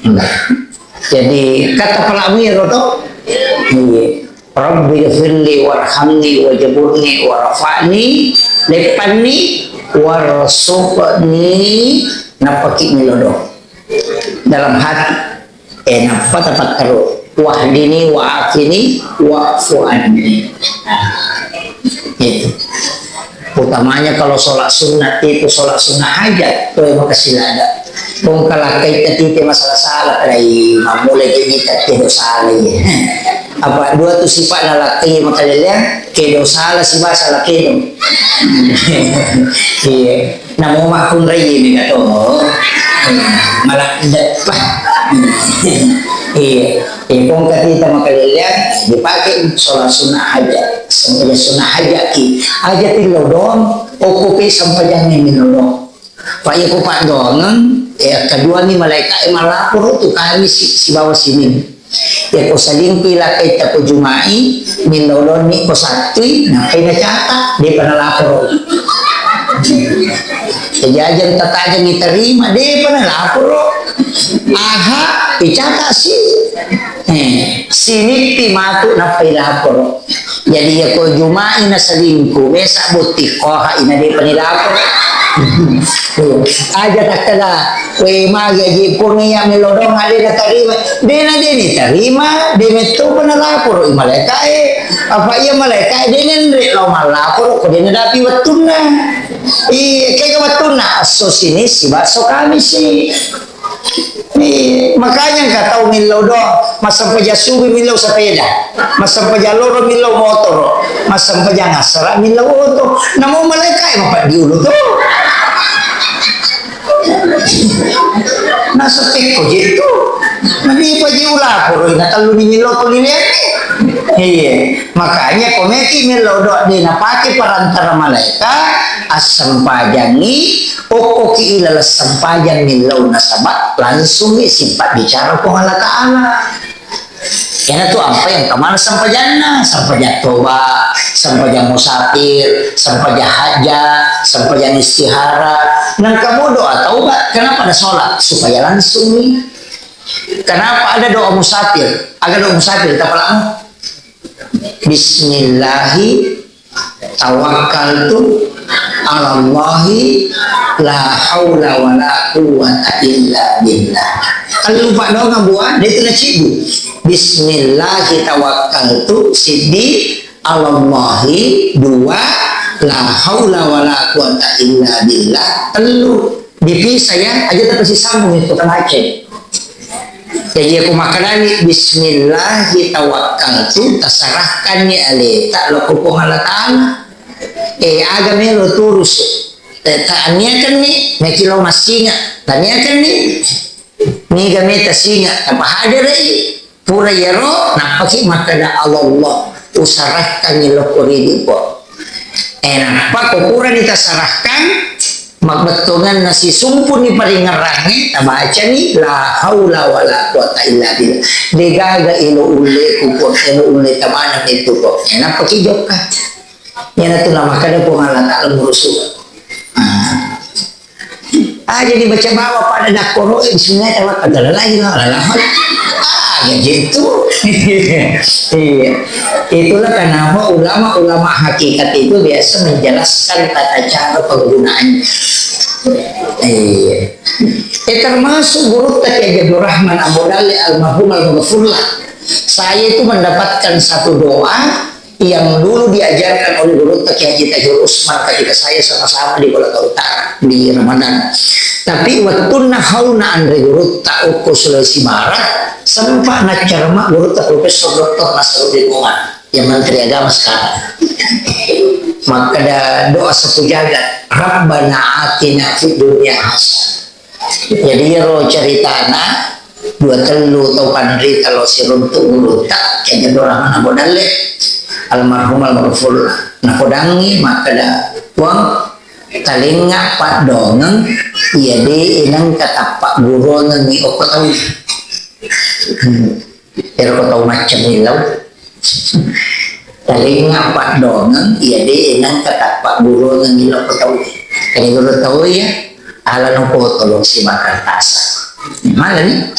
Nah. Jadi, kata pelamu ya, Roto? Iya. Rabbi ghafirli warhamni wajaburni warfa'ni, leppanni, warzuqni, nappaki millau doa. Dalam hati, eh, nappa tapakkaro, wahdini, wa'afini, wa'fu anni. Itu. Utamanya kalau sholat sunnah itu, sholat sunnah hajat, tuh yang makasih ada. Kong kalakkai tadi te masalah-salah, rai mamulai ke kita ke dosa lagi. Apa dua tu sifat lalakkai makaleleang, kedo sala siba sala kedo. Iya. Namo makkunrai ini kato. Malah depa. Iya. Iya, pong katita makaleleang dipakai sholat sunnah hajat. Sempajang sunnah hajat ki. Hajat ti lodong, okko pe sempajang ini lodong. Pa iya ko paddoangeng, eh, kedua ni malaika e malaporo tu kami si, sibawa sini. Iya ko salingki laketta ko Jumai, millau donni ko Sattui, nappai nacata, depa nalaporo. Kejajang tatajang diterima, depa nalaporo. Aha, icata si. Eh, sinippi matu nappai laporo. Jadi, iya ko Jumai na selingkuh, mesa botting koha ina depa ni laporo. Aja takkeda, we magi aji pong iya melodong ade na tarima. De na de ni tarima, de metto pa na laporo i malaika e. Apa iya malaika e de nenre lao malaporo ko de na dapi wettunna. Iya, kega wettunna esso sini si bakso kami si. Iya, makanya engka tau millau doang, massempajang subuh millau sepeda, massempajang loro millau motoro, massempajang assara millau oto. Namo malaika e mapaddi ulu to. Naso tekko je tu. Mani pa je ula poro na tellu ni millau to lileanni. Iya, makanya komeki millau doang de napake perantara malaika, assempajangi Okkoki ilaleng sempajang millau nasaba langsungngi sifat bicara Puang Allah Ta'ala. Iyanatu apa yang kemana sempajanna, sempajang toba, sempajang musafir, sempajang hajat, sempajang istihara. Nengka mo doa taubat, kenapa ada sholat? Supaya langsung nih. Kenapa ada doa musafir? Ada doa musafir, kita pelamu. Bismillahi tawakkaltu alallahi la haula wala quwwata illa billah. Kalau lupa doang buah, dia tu nacibu. Bismillahi tawakkaltu, sidi, alallahi, dua, la haula wala quwwata illa billah, telu. Dipisah ya, aja tapi si sambung itu kan Aceh. Jadi aku makanani bismillahi tawakkaltu, tasarahkanni aleta loko Puang Allah Ta'ala. Eh, aga melo turus. Eh, ta aniakanni, meki lo massinga. Taniakanni, niga meta singa, apa haderai. Pura iyaro, nappaki makkeda, "Allah, usarahkangngi lokko ri duko." Eh, nappa ko purani tasarahkan, mabbettonganna sisumpuni paringerrangnge, tabacani, "La haula wala quwata illa billah." Degaga elo ulle kuko, elo ulle tamana metuko. Eh, nappaki jokka. Iyanatu namakkeda Puang Allah Ta'ala murusu. Ah. Ah, jadi baca bawa pada dakkoro, eh, bismillah, tawakkaltu alallahi, la ilaha illallah. Ah, ya gitu. Iya. Itulah kenapa ulama-ulama hakikat itu biasa menjelaskan tata cara penggunaannya. Iya. Eh, termasuk guru Kiai Abdul Rahman Abu Dali almarhum almaghfurlah. Saya itu mendapatkan satu doa yang dulu diajarkan oleh guru Kiai Haji Tahir Usman ketika saya sama-sama di Kolaka Utara di Ramadan. Tapi wettunna hauna anre gurutta okko Sulawesi Barat, sempat naccarama gurutta Profesor Doktor Nasaruddin Umar, yang Menteri Agama sekarang. Makkeda doa satu jagat, "Rabbana atina fid dunya hasanah." Jadi iyaro ceritana, dua tellu tau panrita lao siruntu gurutta, Kiai Abdul Rahman Abu Dalle, almarhum almarfullah. Napodangngi makkeda, "Puang, talengnga paddongeng iya de' nengka tappagguruangengngi okko tau." Hmm. Ero ko tau macca millau. Talengnga paddongeng iya de' nengka tappagguruangengngi okko tau. Kani guru tau iya, ala no potolo sibakartasa. Malani.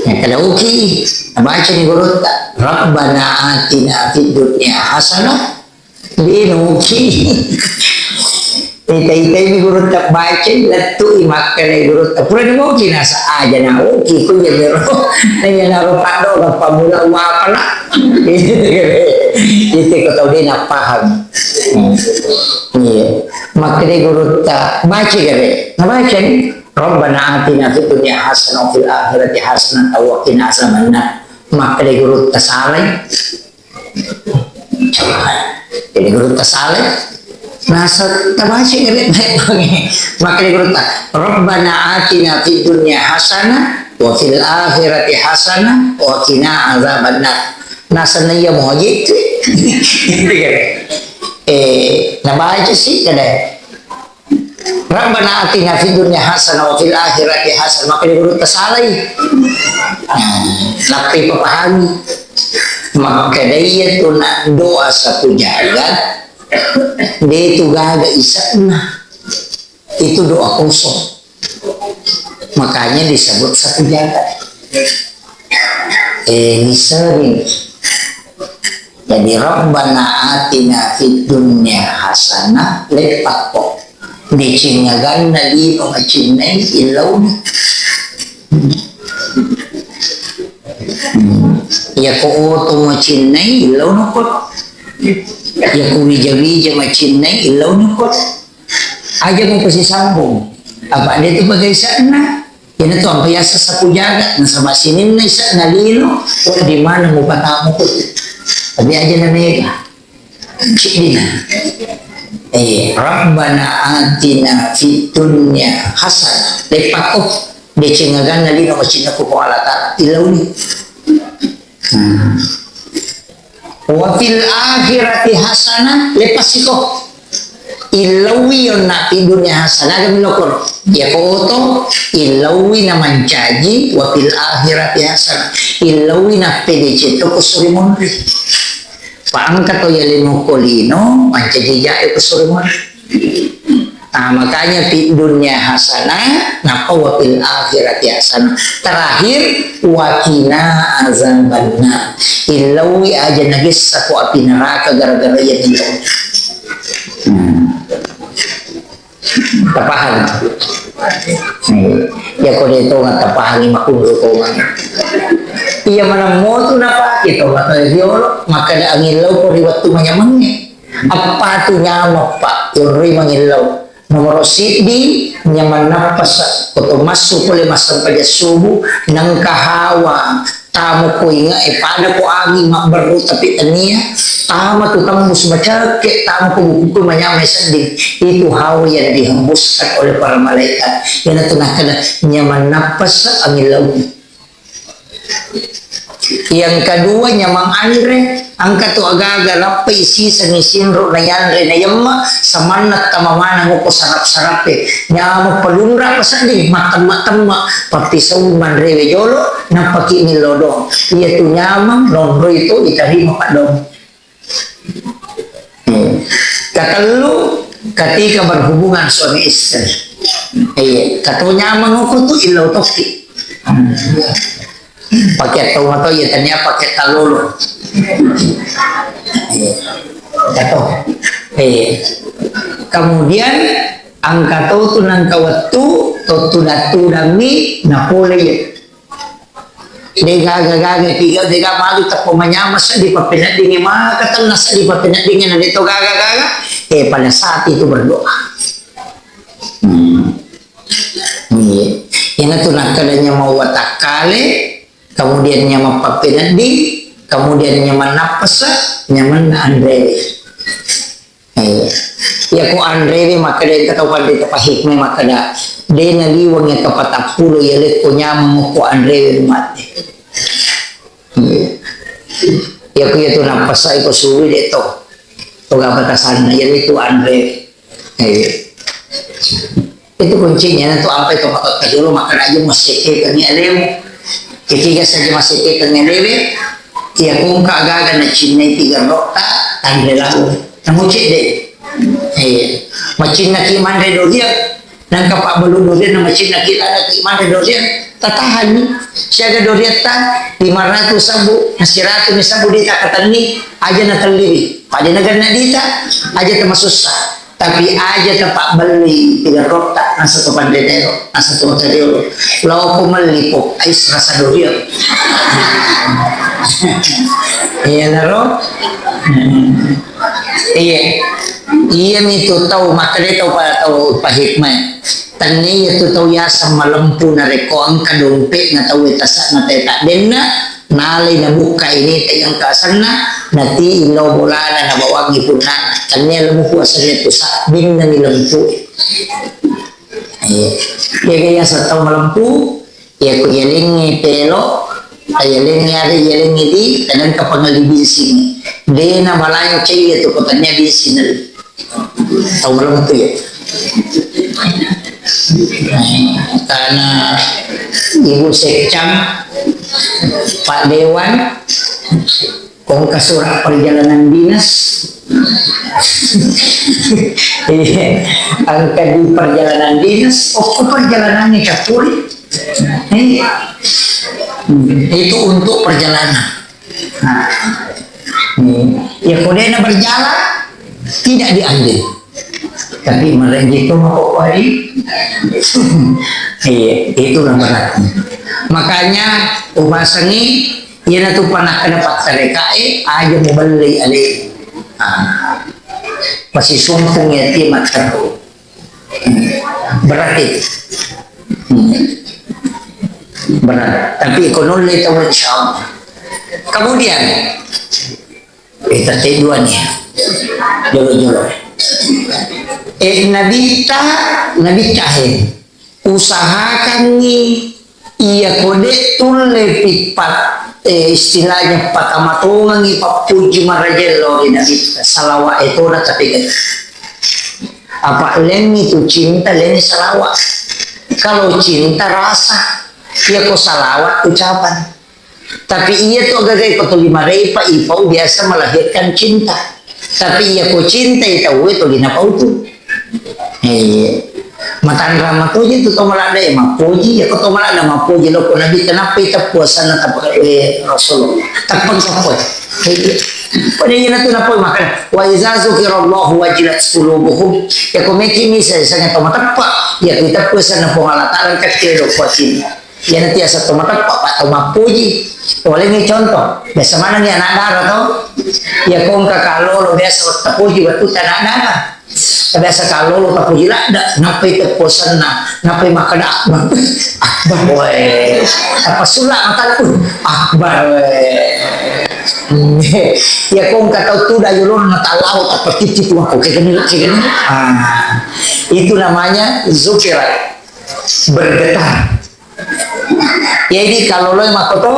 Ya, kada oki. Baca ni gurutta, "Rabbana atina fid dunya hasanah." Dinoki. Ita-itai mi gurutta baca, lettu i makkeda gurutta. Pura dinoki nasa aja na oki, ku iya bero. Nanya naro paddo, pammula uwapala. Itu ko tau de' napaham. Hmm. Iya. Makkeda gurutta, baca gare. Nabaca ni. "Rabbana atina fid dunya hasanah wa fil akhirati hasanah wa qina azabannar." Makkeda gurutta salai. Jadi gurutta salai. Nasa tabaca gare. Makkeda gurutta, "Rabbana atina fid dunya hasanah wa fil akhirati hasanah wa qina azabannar." Nasa naiya moje itu. Gitu kan. Eh, nabaca si kada. "Rabbana atina fid dunya hasanah wa fil akhirati hasanah." Makkeda gurutta salai. Nah, nappai papahami. Makkeda iyatu na doa satu jagat, de' tu gaga ise'na. Itu doa kosong. Makanya disebut satu jagat. Eh, ini sering. Jadi, "Rabbana atina fid dunya hasanah," leppakko. Deceng aganna lino macinnai illauni. Iya ko oto macinnai illauni ko. Iya ko wija-wija macinnai illauni ko. Aja ko sisambung. Apa de' tu bagai sana? Iyanatu ampa yaseng sapu jaga, nasaba sininna ise'na lino, wedding maneng mupatamu ko. Tapi aja na mega. Ciddina. Eh, Rabbana atina fid dunya hasanah. Leppakko, deceng aganna lino macinnakku ko Allah Ta'ala. Illauni. Hmm. Wa fil akhirati hasanah, leppasiko. Illaui yonna fid dunya hasanah, aga milokoro. Iya ko oto, illaui na mancaji, wa fil akhirati hasanah. Illaui na pedecetto ko suri monri. Pa engka to iya lino ko lino, mancaji jae ko suri monri. Nah, makanya fid dunya hasanah, nappa wa fil akhirati hasanah. Terakhir, wa qina azabannar. Illaui aja nagessa ko api neraka gara-gara iya illau. Hmm. Tapahang? Iya. Iya, ko de' tonga tapahangi makunru tonga. Iya, maneng motu napake tonga to riolo, makkeda angillau ko ri wettu manyamengnge. Eppa tu nyameng, Pak, yonroi mangillau. Nomoro siddi, nyameng nappasa, ko to massu pole massempajang subuh, nengka hawa, tama ko inge, eh, pada ko anging mabberru tapi tania, tama tu tembus macakke, tama ko bukuku manyameng sedding. Itu hawa yang dihembuskan oleh para malaikat. Iyanatu nakkeda nyameng nappasa angillau. Yang kedua, nyameng anre, engka to agaga nappai sisengngi sinro nayanre nayemma, samanna tama maneng ko sarap-sarape. Nyameng palunra pasedding, mattemma-temma, pappisau manrewe jolo, nappaki millau doang. Iyatu nyameng nonroi to itarima paddong. Hmm. Katellu, ketika berhubungan suami istri. Iya, kato nyameng ko tu illau tokki. Hmm. Pakai tau atau iya tania pakai talolo. Iya. Kato. Iya. Kemudian engka to tu nengka wettu, to tudang-tudangmi, napole iya. De' gaga-gaga, tiga, de' gaga malu teppo manyameng sedding pappeneddingnge, maka tenna sedding pappeneddingnge, na de' to gaga-gaga, eh, pada saat itu berdoa. Hmm. Makkeda nyameng watakkale, kemudian nyameng pappenedding, kemudian nyameng nappasa, nyameng anrewe. Eh, iya ko anrewe makkeda engka tau panrita pahikmai makkeda, de naliweng iya kapatappulo iya lekko nyameng ko anrewe mate. Eh, iya ko iya tu nappasa iko suwi de to. Toga batasanna iya itu anrewe. Eh, itu kuncinya, na tu ampai to matotta jolo, makkeda aja massekekengngi alemu. Kekiga saja massekekengngi alewe, iya ko engka gaga nacinnai tigerrotta, tanre lau. Namucik de. Eh, macinnaki manre doriang, nangka pabbalu doriang, na macinnaki lada ki manre doriang, tatahanni. Siaga doriatta lima ratus sabbu, na siratu ni sabbu de takatenni, aja na telliwi. Pada naganna dita, aja tamasussa. Tapi aja tapabbellui tigerrotta, nasatu panre tero, nasatu mata riolo. Lao ko melli pop ais rasa durian. Iya naro? Hmm. Iya. Iya mi tu tau makkeda tau pa-, tau pahikmai. Tennia iya tu tau yaseng malempu narekko engka dompetna tau e tasak na teta denna, nalai nabukka ini te engka asenna, nati illau bolana nabawangi punnana. Tennia lempu asenna tu sabbinna mi lempu. Iya. Iya, iya, satau malempu, iya ko iyalengngi pelo, iyalengngi are, iyalengngi di, kadang kapangali bising. Dena balancai iya tu ko tennia bising. Tau malempu ya. Karena Ibu Sekcam, Pak Dewan, kongka surat perjalanan dinas. Iya, angka di perjalanan dinas, oh, perjalanan ini capuri. Iya. Itu untuk perjalanan. Nah, hmm, ya, kodena berjalan, tidak diambil. Tapi merenggit tu mako kuari. Iya, itulah beratnya. Makanya, upasangi, iya natu pernah kena pattereka, eh, aja mau beli, ale. Ah, masih sumpung ya, ti matteru. Berat itu. Hmm. Berat. Tapi ko nulle tahu, insya Allah. Kemudian, eh, tette dua nih. Jolo-jolo. Eh, Nabitta, Nabitta, eh, usahakangi iya ko de tulle pippat, eh, istilahnya patamatongangi pappuji marajello ri Nabitta, salawa etona tapi apa lengi tu cinta, lengi salawa. Kalau cinta rasa, iya ko salawat ucapan. Tapi iya tu agaga ko tuli marepa ipau biasa melahirkan cinta. Tapi iya ko cinta itu tau itu lina pau tu. Iya. Matanra matoji tu to malada ya mapoji, ya ko to malada mapoji lo ko Nabi kenapa itu puasana tapa, eh, Rasulullah. Tapang tapoi. Pada iya tu napoi makana. Wa iza zukirallahu wajilat qulubuhum. Ya ko meki misa sangat to mateppa. Ya kita puasana Puang Allah Taala kecil do kuacinna. Iya nanti asa to mateppa, Pak, to mappuji. Olengi contoh, biasa manengi anak dara to. Iya ko engka kallolo biasa wettu puji wettu anak dara. Biasa kallolo tapuji ladda, nappai tepposenna, nappai makkeda akbar. Akbar, weh. Apa sulla mataku? Akbar, weh. Iya ko engka tau tuda yolona tallawa tappa tittiku mako kegeni kegeni. Ah, itu namanya zukirat, bergetar. Jadi kalau lo makoto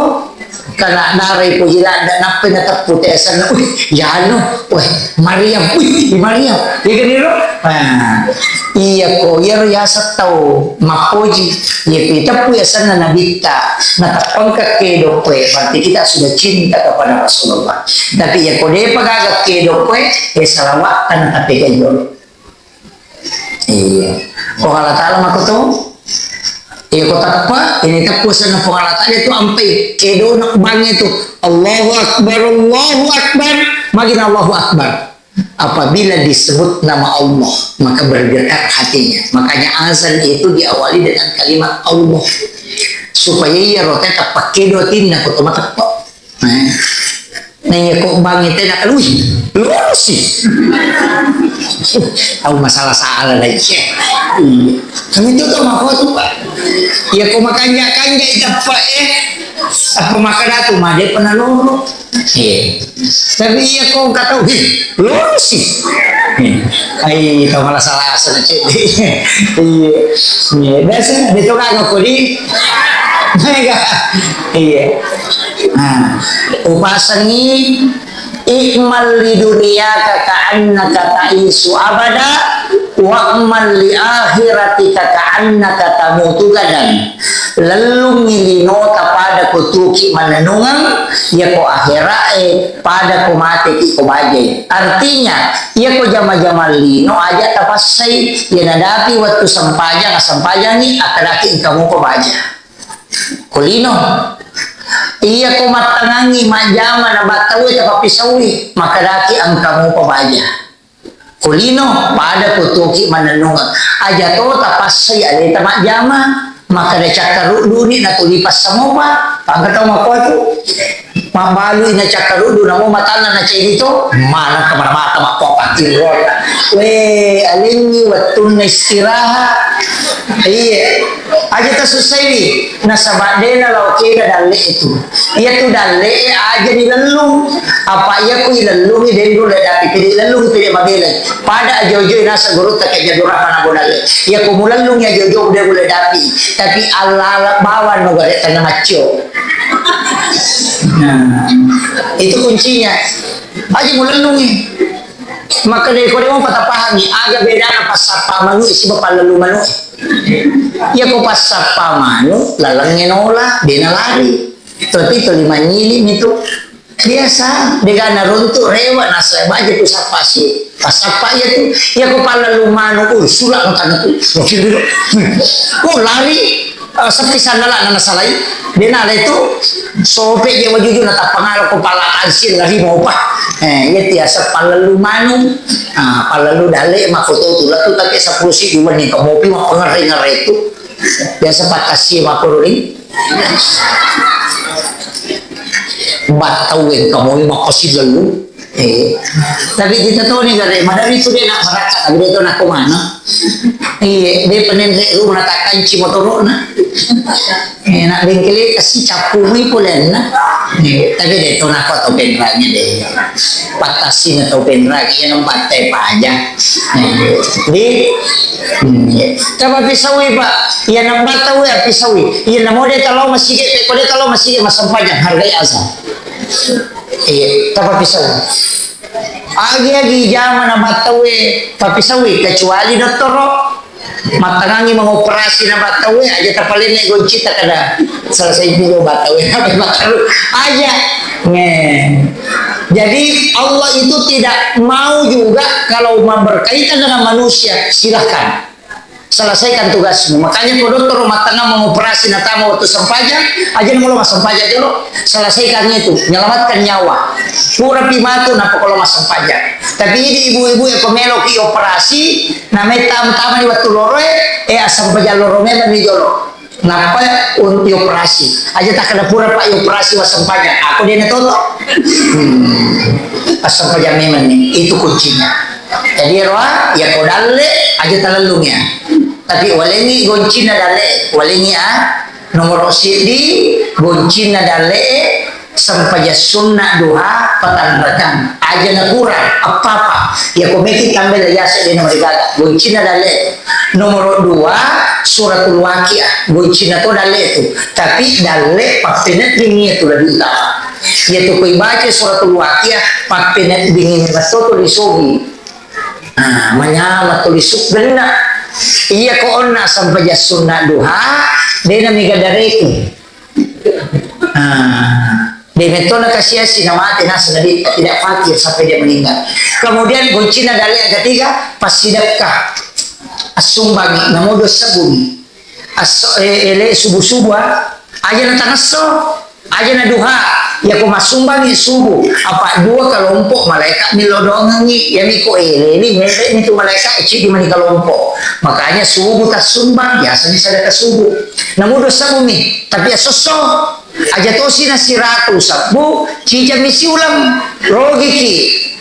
kena narai puji ladda nappai nateppu te asenna, wih, jano, weh, Maryam, wih, Maryam, iya kan iro? Nah, iya ko iyaro yaseng tau mappoji, iya ko iteppu asenna Nabitta, nateppengka kedo koe, berarti kita sudah cinta kepada Rasulullah. Tapi iya ko depa gaga kedo koe, eh, salawat tanah tapi kedo. Iya. Ko Allah Ta'ala makoto. Iya, ko tappa, ini tappa sana Puang Allah Ta'ala itu ampai kedona bangnge tu. Allahu Akbar, Allahu Akbar. Magina Allahu Akbar. Apabila disebut nama Allah, maka bergetar hatinya. Makanya azan itu diawali dengan kalimat Allah. Supaya iya rote tappa kedo tinna ko to mateppa. Eh. Nah, iya ko bangnge tena kalui. Lurus sih. Tahu masalah salah lagi. Iya. Kami tu tau makotu, Pak. Iya ko makanja-kanja i tappa, eh. Apa makkeda tu, made pernah loro. Iya. Tapi iya ko engka tau, "Hi, loro sih." Iya. Ai, tau malah salah, salah cek. Iya. Iya, biasa, dia tu kan aku di. Mega. Iya. Nah, upasangi I'mal li dunyaka ka'annaka ta'isyu abada, wa'mal li akhiratika ka'annaka tamutu gadan. Lellungngi linota pada ko tuki mannennungeng, yako ahera'e pada ko mateki ko bajai. Artinya, yako jama-jama lino aja tapassai, ya nadapi wettu sempajang, assempajangi, akkedaki engka mupa baja. Ko lino. Iya ko mattangangi majjama na battaue tapappisaui, makkedaki engka mupa baja. Ko lino, pada ko tuki mannennungeng. Aja to tapassai aleta majjama, makkeda cakkarudduni natuli passamopa, pangka tau makkuatu. Mabbalui na cakkaruddu, namo matanna na cedi to, maneng kamana mata makkuapattirro. We, alengngi wettunna istirahat. Iya. Aja tasussaiwi, nasaba de nalaokega dalle itu. Iyatu dalle aja nilellung. Apa iya ku ilellungi denro le dapi pede lellung pede mabelai. Pada aja ojoi nasa gurutta ke jadu rahana bodale. Iya ku mulellungi aja ojo de le dapi. Tapi alala bawang no gare tengah maccio. Nah, itu kuncinya. Aja mulellungi. Maka dari kode mau patah pahami, aga bedana passappa manu siba pallelu manu. Iya ko passappa manu, lalengnge nola, dena lari. Tapi tuli manyili mitu. Biasa, degana runtu rewa nasa baja tu sappa si. Passappa iya tu, iya ko pallelu manu, uh, sulak no tanah tu. Oh, lari. Eh, sepi sandala na nasalai. Dena le tu sope je wajuju na tapangalo ko pala ansin lari mopa. Eh, iya tiasa pallelu manu. Ah, pallelu dalle mako to tu latu take sepuluh si dua ni ko mopi ma pengere-ngere tu. Biasa pakasi mako ri. Battau en kamu mako si lelu. Eh, tapi kita toni gare, madari tu de na marakka, tapi de to na ko mana. Iya, de penenre rumah takanci motorona. Eh, na bengkele kasi cappu mi polenna. Eh, tapi de to na ko tau penranya de. Patasi na tau penranya, iya nambatte paja. Eh, di, hmm, iya. Coba pisawi, Pak. Iya nambatte we pisawi. Iya namo de kalau masih ke, ko de kalau masih ke masam paja hargai azan. Iya, tapappisaui. Agi-agi jama na battaue pappisaui, kecuali dottoro. Mattangangi mengoperasi na battaue, aja tapalenne goncita kada selesai dulu battaue. Aja. Nge. Jadi Allah itu tidak mau juga kalau berkaitan dengan manusia, silahkan. Selesaikan tugasmu. Makanya ko dottoro mattangang mengoperasi natama waktu sempajang, aja namo lo massempajang dulu. Selesaikan itu, menyelamatkan nyawa. Purapi matu nappa ko lo massempajang. Tapi idi ibu-ibu yang ko meloki operasi, namai tam-, tama di waktu loroe, eh, assempajang loro memang di jolo. Nappa untuk operasi. Aja tak kena pura pak operasi wassempajang. Aku dia natoto. Hmm. Assempajang memang nih. Itu kuncinya. Jadi roa, ya ko dalle, aja talellung ya. Tapi walengi goncina dalle, walengi ah. Nomor sidi, goncina dalle, sempajang sunna duha, patanrakang. Aja na kurang, apa-apa. Ya ko meki tambah yasa di nomor tiga. Goncina dalle. Nomor dua, suratul waqiah. Goncina to dalle tu. Tapi dalle pappeneddingi itu lebih utama. Ya tu koi baca suratul waqiah, pappeneddingi masoto disogi. Ah, manyama tulisuk genna. Iya ko onna sampajang sunna duha, dena mega dareku. Ah, de metto na kasiasi na mate nasa na dita, tidak fakir sampai dia meninggal. Kemudian goncina dalle yang ketiga, passidekka. Assumbangi, namo dosa bumi. Asso, eh, ele subuh-subuh, ah. Aja na tangasso. Aja na duha, ya ko massumbangi subuh, apa dua kelompok malaikat milodongengi, ya miko eleni, mele ni tu malaikat, cidi mani kelompok. Makanya subuh tassumbang, biasanya sadaka subuh. Namun dosa bumi, tapi ya sosso, aja tosi na siratu sabbu, cija misi ulang, rogiki.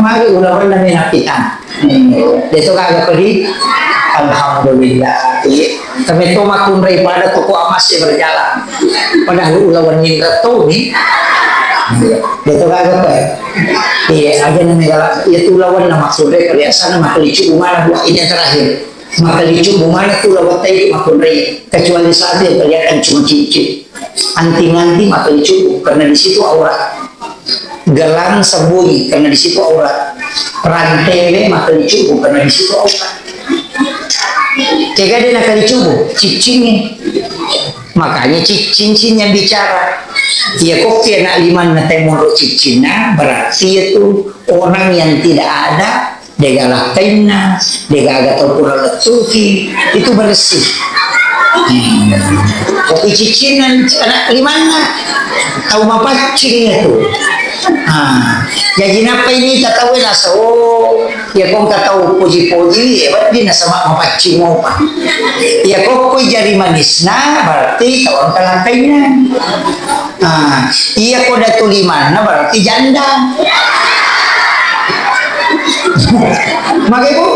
Magi ulawenna menapitang. Deto gaga pedih. Alhamdulillah. Iya. Tapi to makkunrai pada toko emas ya berjalan. Padahal ulawenna nindra to ni. Iya. Deto gaga pe. Iya, aja na megala. Iya tu ulawenna makkunrai perhiasan makalicu umana buah ini yang terakhir. Makalicu umana tu ulawenna tadi makkunrai. Kecuali satu yang kelihatan cuma cincin. Anting-anting makalicu karena di situ aurat. Gelang sembunyi karena di situ aurat. Rantewe makalicu karena di situ aurat. Kega de nakalicu, ciccing. Makanya ciccing yang bicara. Iya kok anak limanna temoro ciccinna, berarti itu orang yang tidak ada, dega lakkainna, dega aga tau pura lettuki, itu bersih. Hmm. Kopi ciccinna anak limanna, tau mapaccing itu. Ah, jadi napa ini tatawe naso? Ya kong katau poji-poji, ya berarti nasaba mapaccing mopa. Ya kok koi jari manisna, berarti tau engka lakkainna. Ah, iya ko datu limanna berarti janda. Mage, Bu?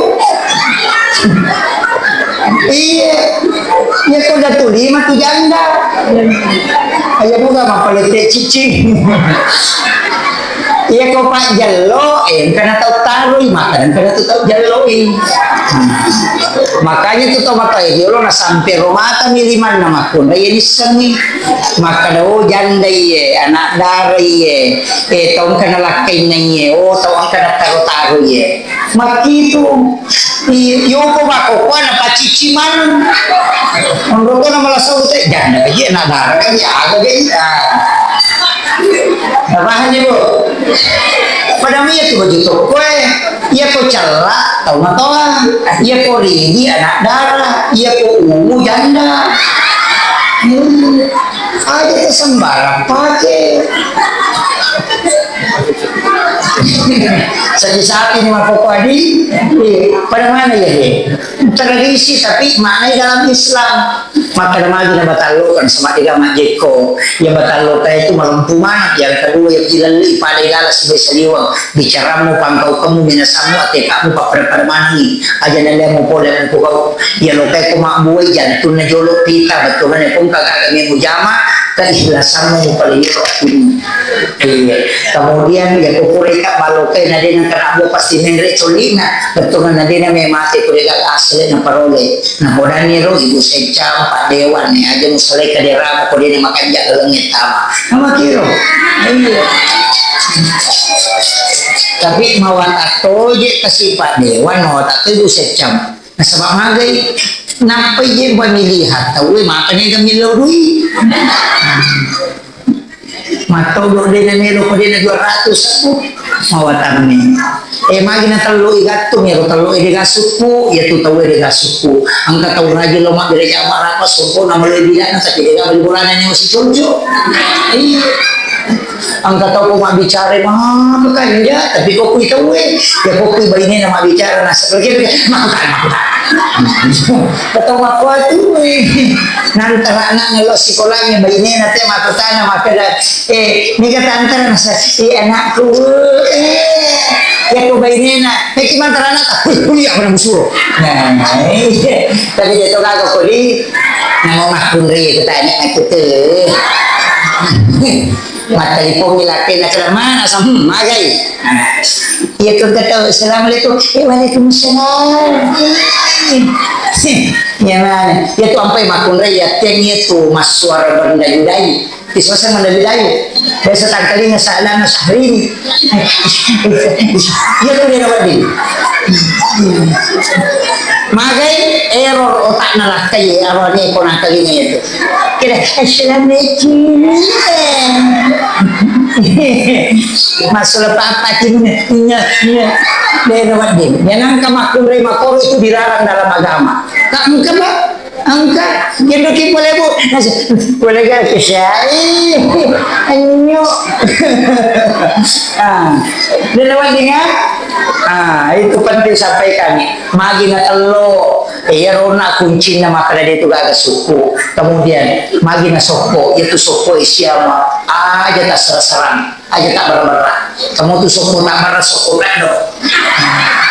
Iya. Iya ko datu lima tu janda. Ayo buka mapalette cicing. Iya ko pajjello, eh, engkana tau taroi, maka engkana tu tau jelloi. Makanya tu tau mata, eh, jolo na sampe romata mi limanna makkunda, iya nissengi. Makkeda, "Oh, janda iye, anak dara iye, eh, tau engka nalakkainna iye, oh, tau engka nataro-taro iye." Makkitu, i-, yoko makkokkoa napacicci maneng. Menurutku nama lasau teh, janda iye, anak dara kan iye, aga ge iye. Ah. Napahang ni, Bu? Pada mi itu baju toko, eh. Iya ko cella, tau matoa. Iya ko ridi, anak dara. Iya ko ungu, janda. Hmm. Aja tu sembarang pake. Sapi-sapi ni mapoko adi. Iya. Pada mana ya, dia? Tradisi, tapi maknanya dalam Islam. Makkeda magi na batalloka, nasaba dega majjekko. Iya batalloka itu malempu maneng. Yang kedua, iya kilelli pada ilala sibai saliweng. Bicaramu, pangkaukemu, minasammu, atekamu, pappada-pada manengi. Aja nalemu pole mukugau. Iya lokai ko mabbuai jantunna jolo pita, bettuanna pun kagaga mujama, keihlasammu mupalio. Iya. Kemudian, iya ko pureka malokai na dena kena bua pasti menre colina. Bettuanna dena memate ko dega asli na parole. Napodanni ro ibu seccang, Pak Dewan, ni aja musalai kaderamu ko dena makanja laleng tama. Nama kiro? Iya. Tapi mawatang toje kasi paddewan, mawatang toje seccam. Nasaba magai, nappai je pamilihan tauwe, maka nega millau dui. Mattodo dena melo ko dena dua ratus aku, mawatanni. Eh, magi na tello i gattung, ya tello i dega sukku, ya tu tauwe dega sukku. Engka tau rajin lo mabbere jama rapa sokko na melo bilana, tapi dega bali bolana nyawa si conco. Iya. Engka tau ko mabbicara maka kanja, tapi ko kui tauwe, ya ko kui bainena mabbicara nasa, kira-kira, makutan, makutan. Betau makkuatu, eh. Nantara anakna lo sikolangnge, bainena te makkutana makkeda, eh, mega tantara nasa, eh, anakku, eh, ya ko bainena, eh, ki mantara anakta, kuliah, kuliah, mana musuro. Nah, iya. Tapi dia to gaga kodi, namo makkunrai kutanya aku tuh. Mattelipong mi lakkainna, keda mana sa, hmm, magai. Nah, iya tu engka tau, "Assalamualaikum." "Eh, waalaikumsalam." Iya mana? Iya tu ampai makkunrai, iya teng iya tu massuara berdayu-dayu. Ti suasa mendayu-dayu. Biasa tangkalinga sa lana Syahrini. Iya tu dia dapat di. Magai error otakna lakkai, arone ko nangkalinga itu. Kira, "Assalamualaikum." Masalah apa timnya? Iya, iya. Beda wedding. Yang angka makkunrai makoro itu dilarang dalam agama. Tak engka, Pak? Engka. Yang doki boleh, Bu? Boleh gak? Kesai. Anyo. Ah. Beda wedding, ya? Ah, itu penting sampaikan. Magi na tello, iyaro na kuncinna makkeda de tu gaga sukku. Kemudian, magi na sokko, itu sokko isiama aja tasserang-serang, aja tabberra-berra. Kamu tu sokko tabberra, sokko kaddo.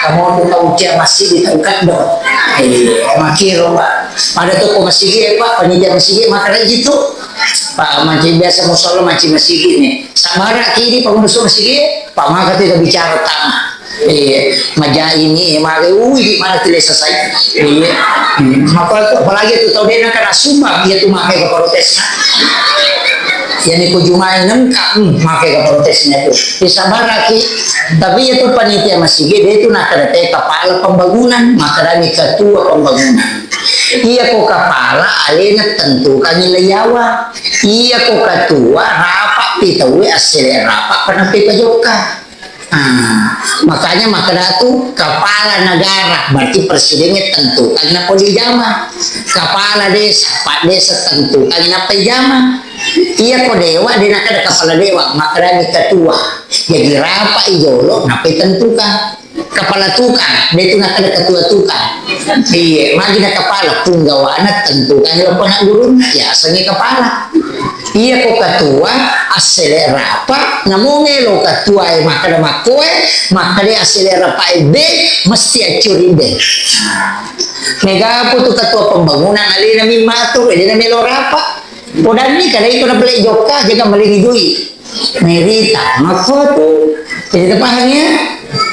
Kamu tu tau cia masigi, tau kaddo. Eh, makiro, Pak. Pada toko masigi, Pak, panitia masigi makkeda gitu. Pak, manci biasa musalla, manci masigi ni. Sabara kidi pengurus masigi, Pak, maka tidak bicara tama. Iya, maja ini, maka, ui, di mana tidak selesai. Iya. Hmm, maka itu, apalagi itu tau dena kena sumbang, iya tu makai ke protesnya. Ya ni kujumai nengka, hmm, makai ke protesnya tu. Bisa baraki, tapi itu panitia masigi, dia itu nak ada kepala pembangunan, maka ada ketua pembangunan. Iya ko kepala, alena tentukan nilai yawa. Iya ko ketua, rapat pi tauwe, assele rapat, pernah pi pajokka. Ah, makanya makkeda tu kepala negara, berarti presidennya tentukan nappa dijama. Kepala desa, pak desa tentukan nappa dijama. Iya ko dewa, de nakkeda kepala dewa, makkedani ketua. Jadi rapat i jolo, nappa tentukan. Kepala tukang, de tu nakkeda ketua tukang. Iya, magi na kepala, punggawana tentukan lo pona gurunna, ya asengnge kepala. Iya ko ketua, assele rapa, namo melo ketua e makkeda makkoe, makkeda assele rapa e be, mesti accuri be. Mega apa tu ketua pembangunan alena mi matur, alena melo rapa. Podanni kada itu na pele jokka, jaga melini dui. Merita, makko tu. Jadi paham ya?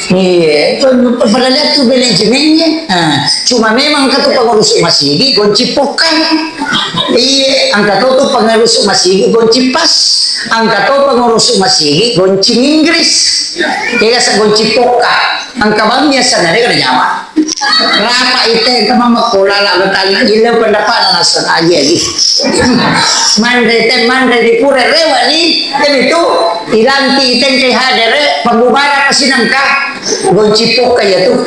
Iya, padahal itu manajemennya. Nah, cuma memang kata pengurus masigi gonci pokang. Iya, angka tau tu pengurus masigi gonci pas. Angka tau pengurus masigi gonci Inggris. Iya, sa gonci poka. Angka bang biasa nare kada nyawa. Rapa ite ke mama kola la betana illa pendapat nasa aja di. Manre te manre di pura rewa ni, tapi tu ilanti ite ke hadere pembubaran pasti nangka. Gonci poka ya tu.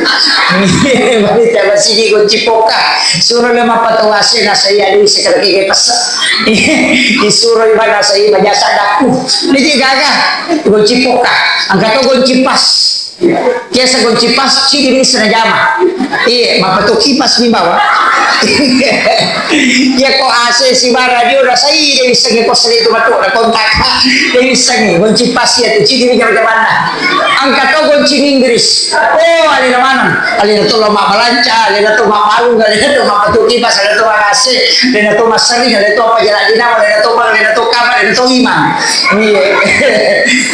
Bari tama sini gonci poka. Suro le mappatawase na saya di sekar keke pasa. Isuro ibana saya bajasa daku. Ini gaga. Gonci poka. Angka to gonci pas. Biasa gonci pas, cidi bisa na jama. Iya, mappatu kipas mi bawa. Iya ko A C si bara dio rasai de bisa ke kos itu matu na kontak. De bisa ni gonci pas ya tu cidi bisa jamanna. Angka to gonci Inggris. Oh, alena maneng. Alena to lo mabbalanca, alena to mabbalung, alena to mappatu kipas, alena to mangase, alena to massering, alena to apa jalan dinama, alena to bang, alena to kamar, alena to imang. Iya.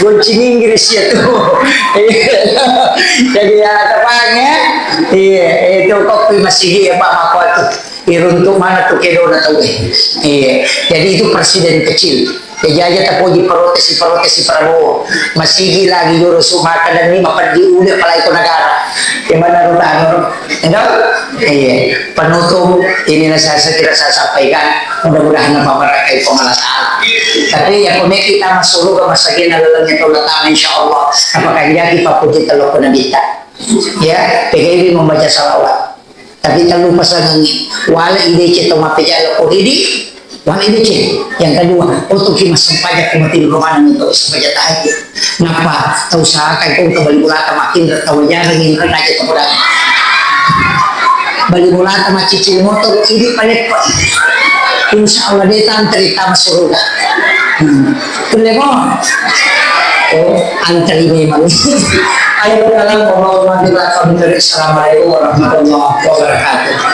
Gonci Inggris ya tu. Iya. Jadi ya tepang ya. Iya, itu kopi masigi ya Pak Mako tu. Iruntuk mana tu kedona tau eh. Iya. Jadi itu presiden kecil. Jaji aja tapoji protes, protes Prabowo. Masigi lagi joro su makadanni mapeddi ule apalagi ko negara. Gimana ro tano? Enggak? Iya. Penutup inilah saya, saya kira saya sampaikan. Mudah-mudahan apa berkah itu Allah Ta'ala. Tapi ya, kau kita masuk surga masagina lalengnya Allah Ta'ala, insya Allah. Apakah jadi papuji telok Nabi ta? Ya, P K I membaca salawat. Tapi tak lupa sangangi. Wala idece to mapejala ko didi, wala idece. Yang kedua, untuk ki masempajang ko mati rumah itu sempajang tahajud. Napa? Tau usahakan ko ke bali bulata makin tau jarang yang kena aja kemudian. Bali bulata macicil motor, ini paleppa. Insya Allah dia tantri tama surga. Hmm. Kulle mo? Oh, antri memang. Ayo, kalau mau mati belakang dari. Assalamualaikum warahmatullahi wabarakatuh.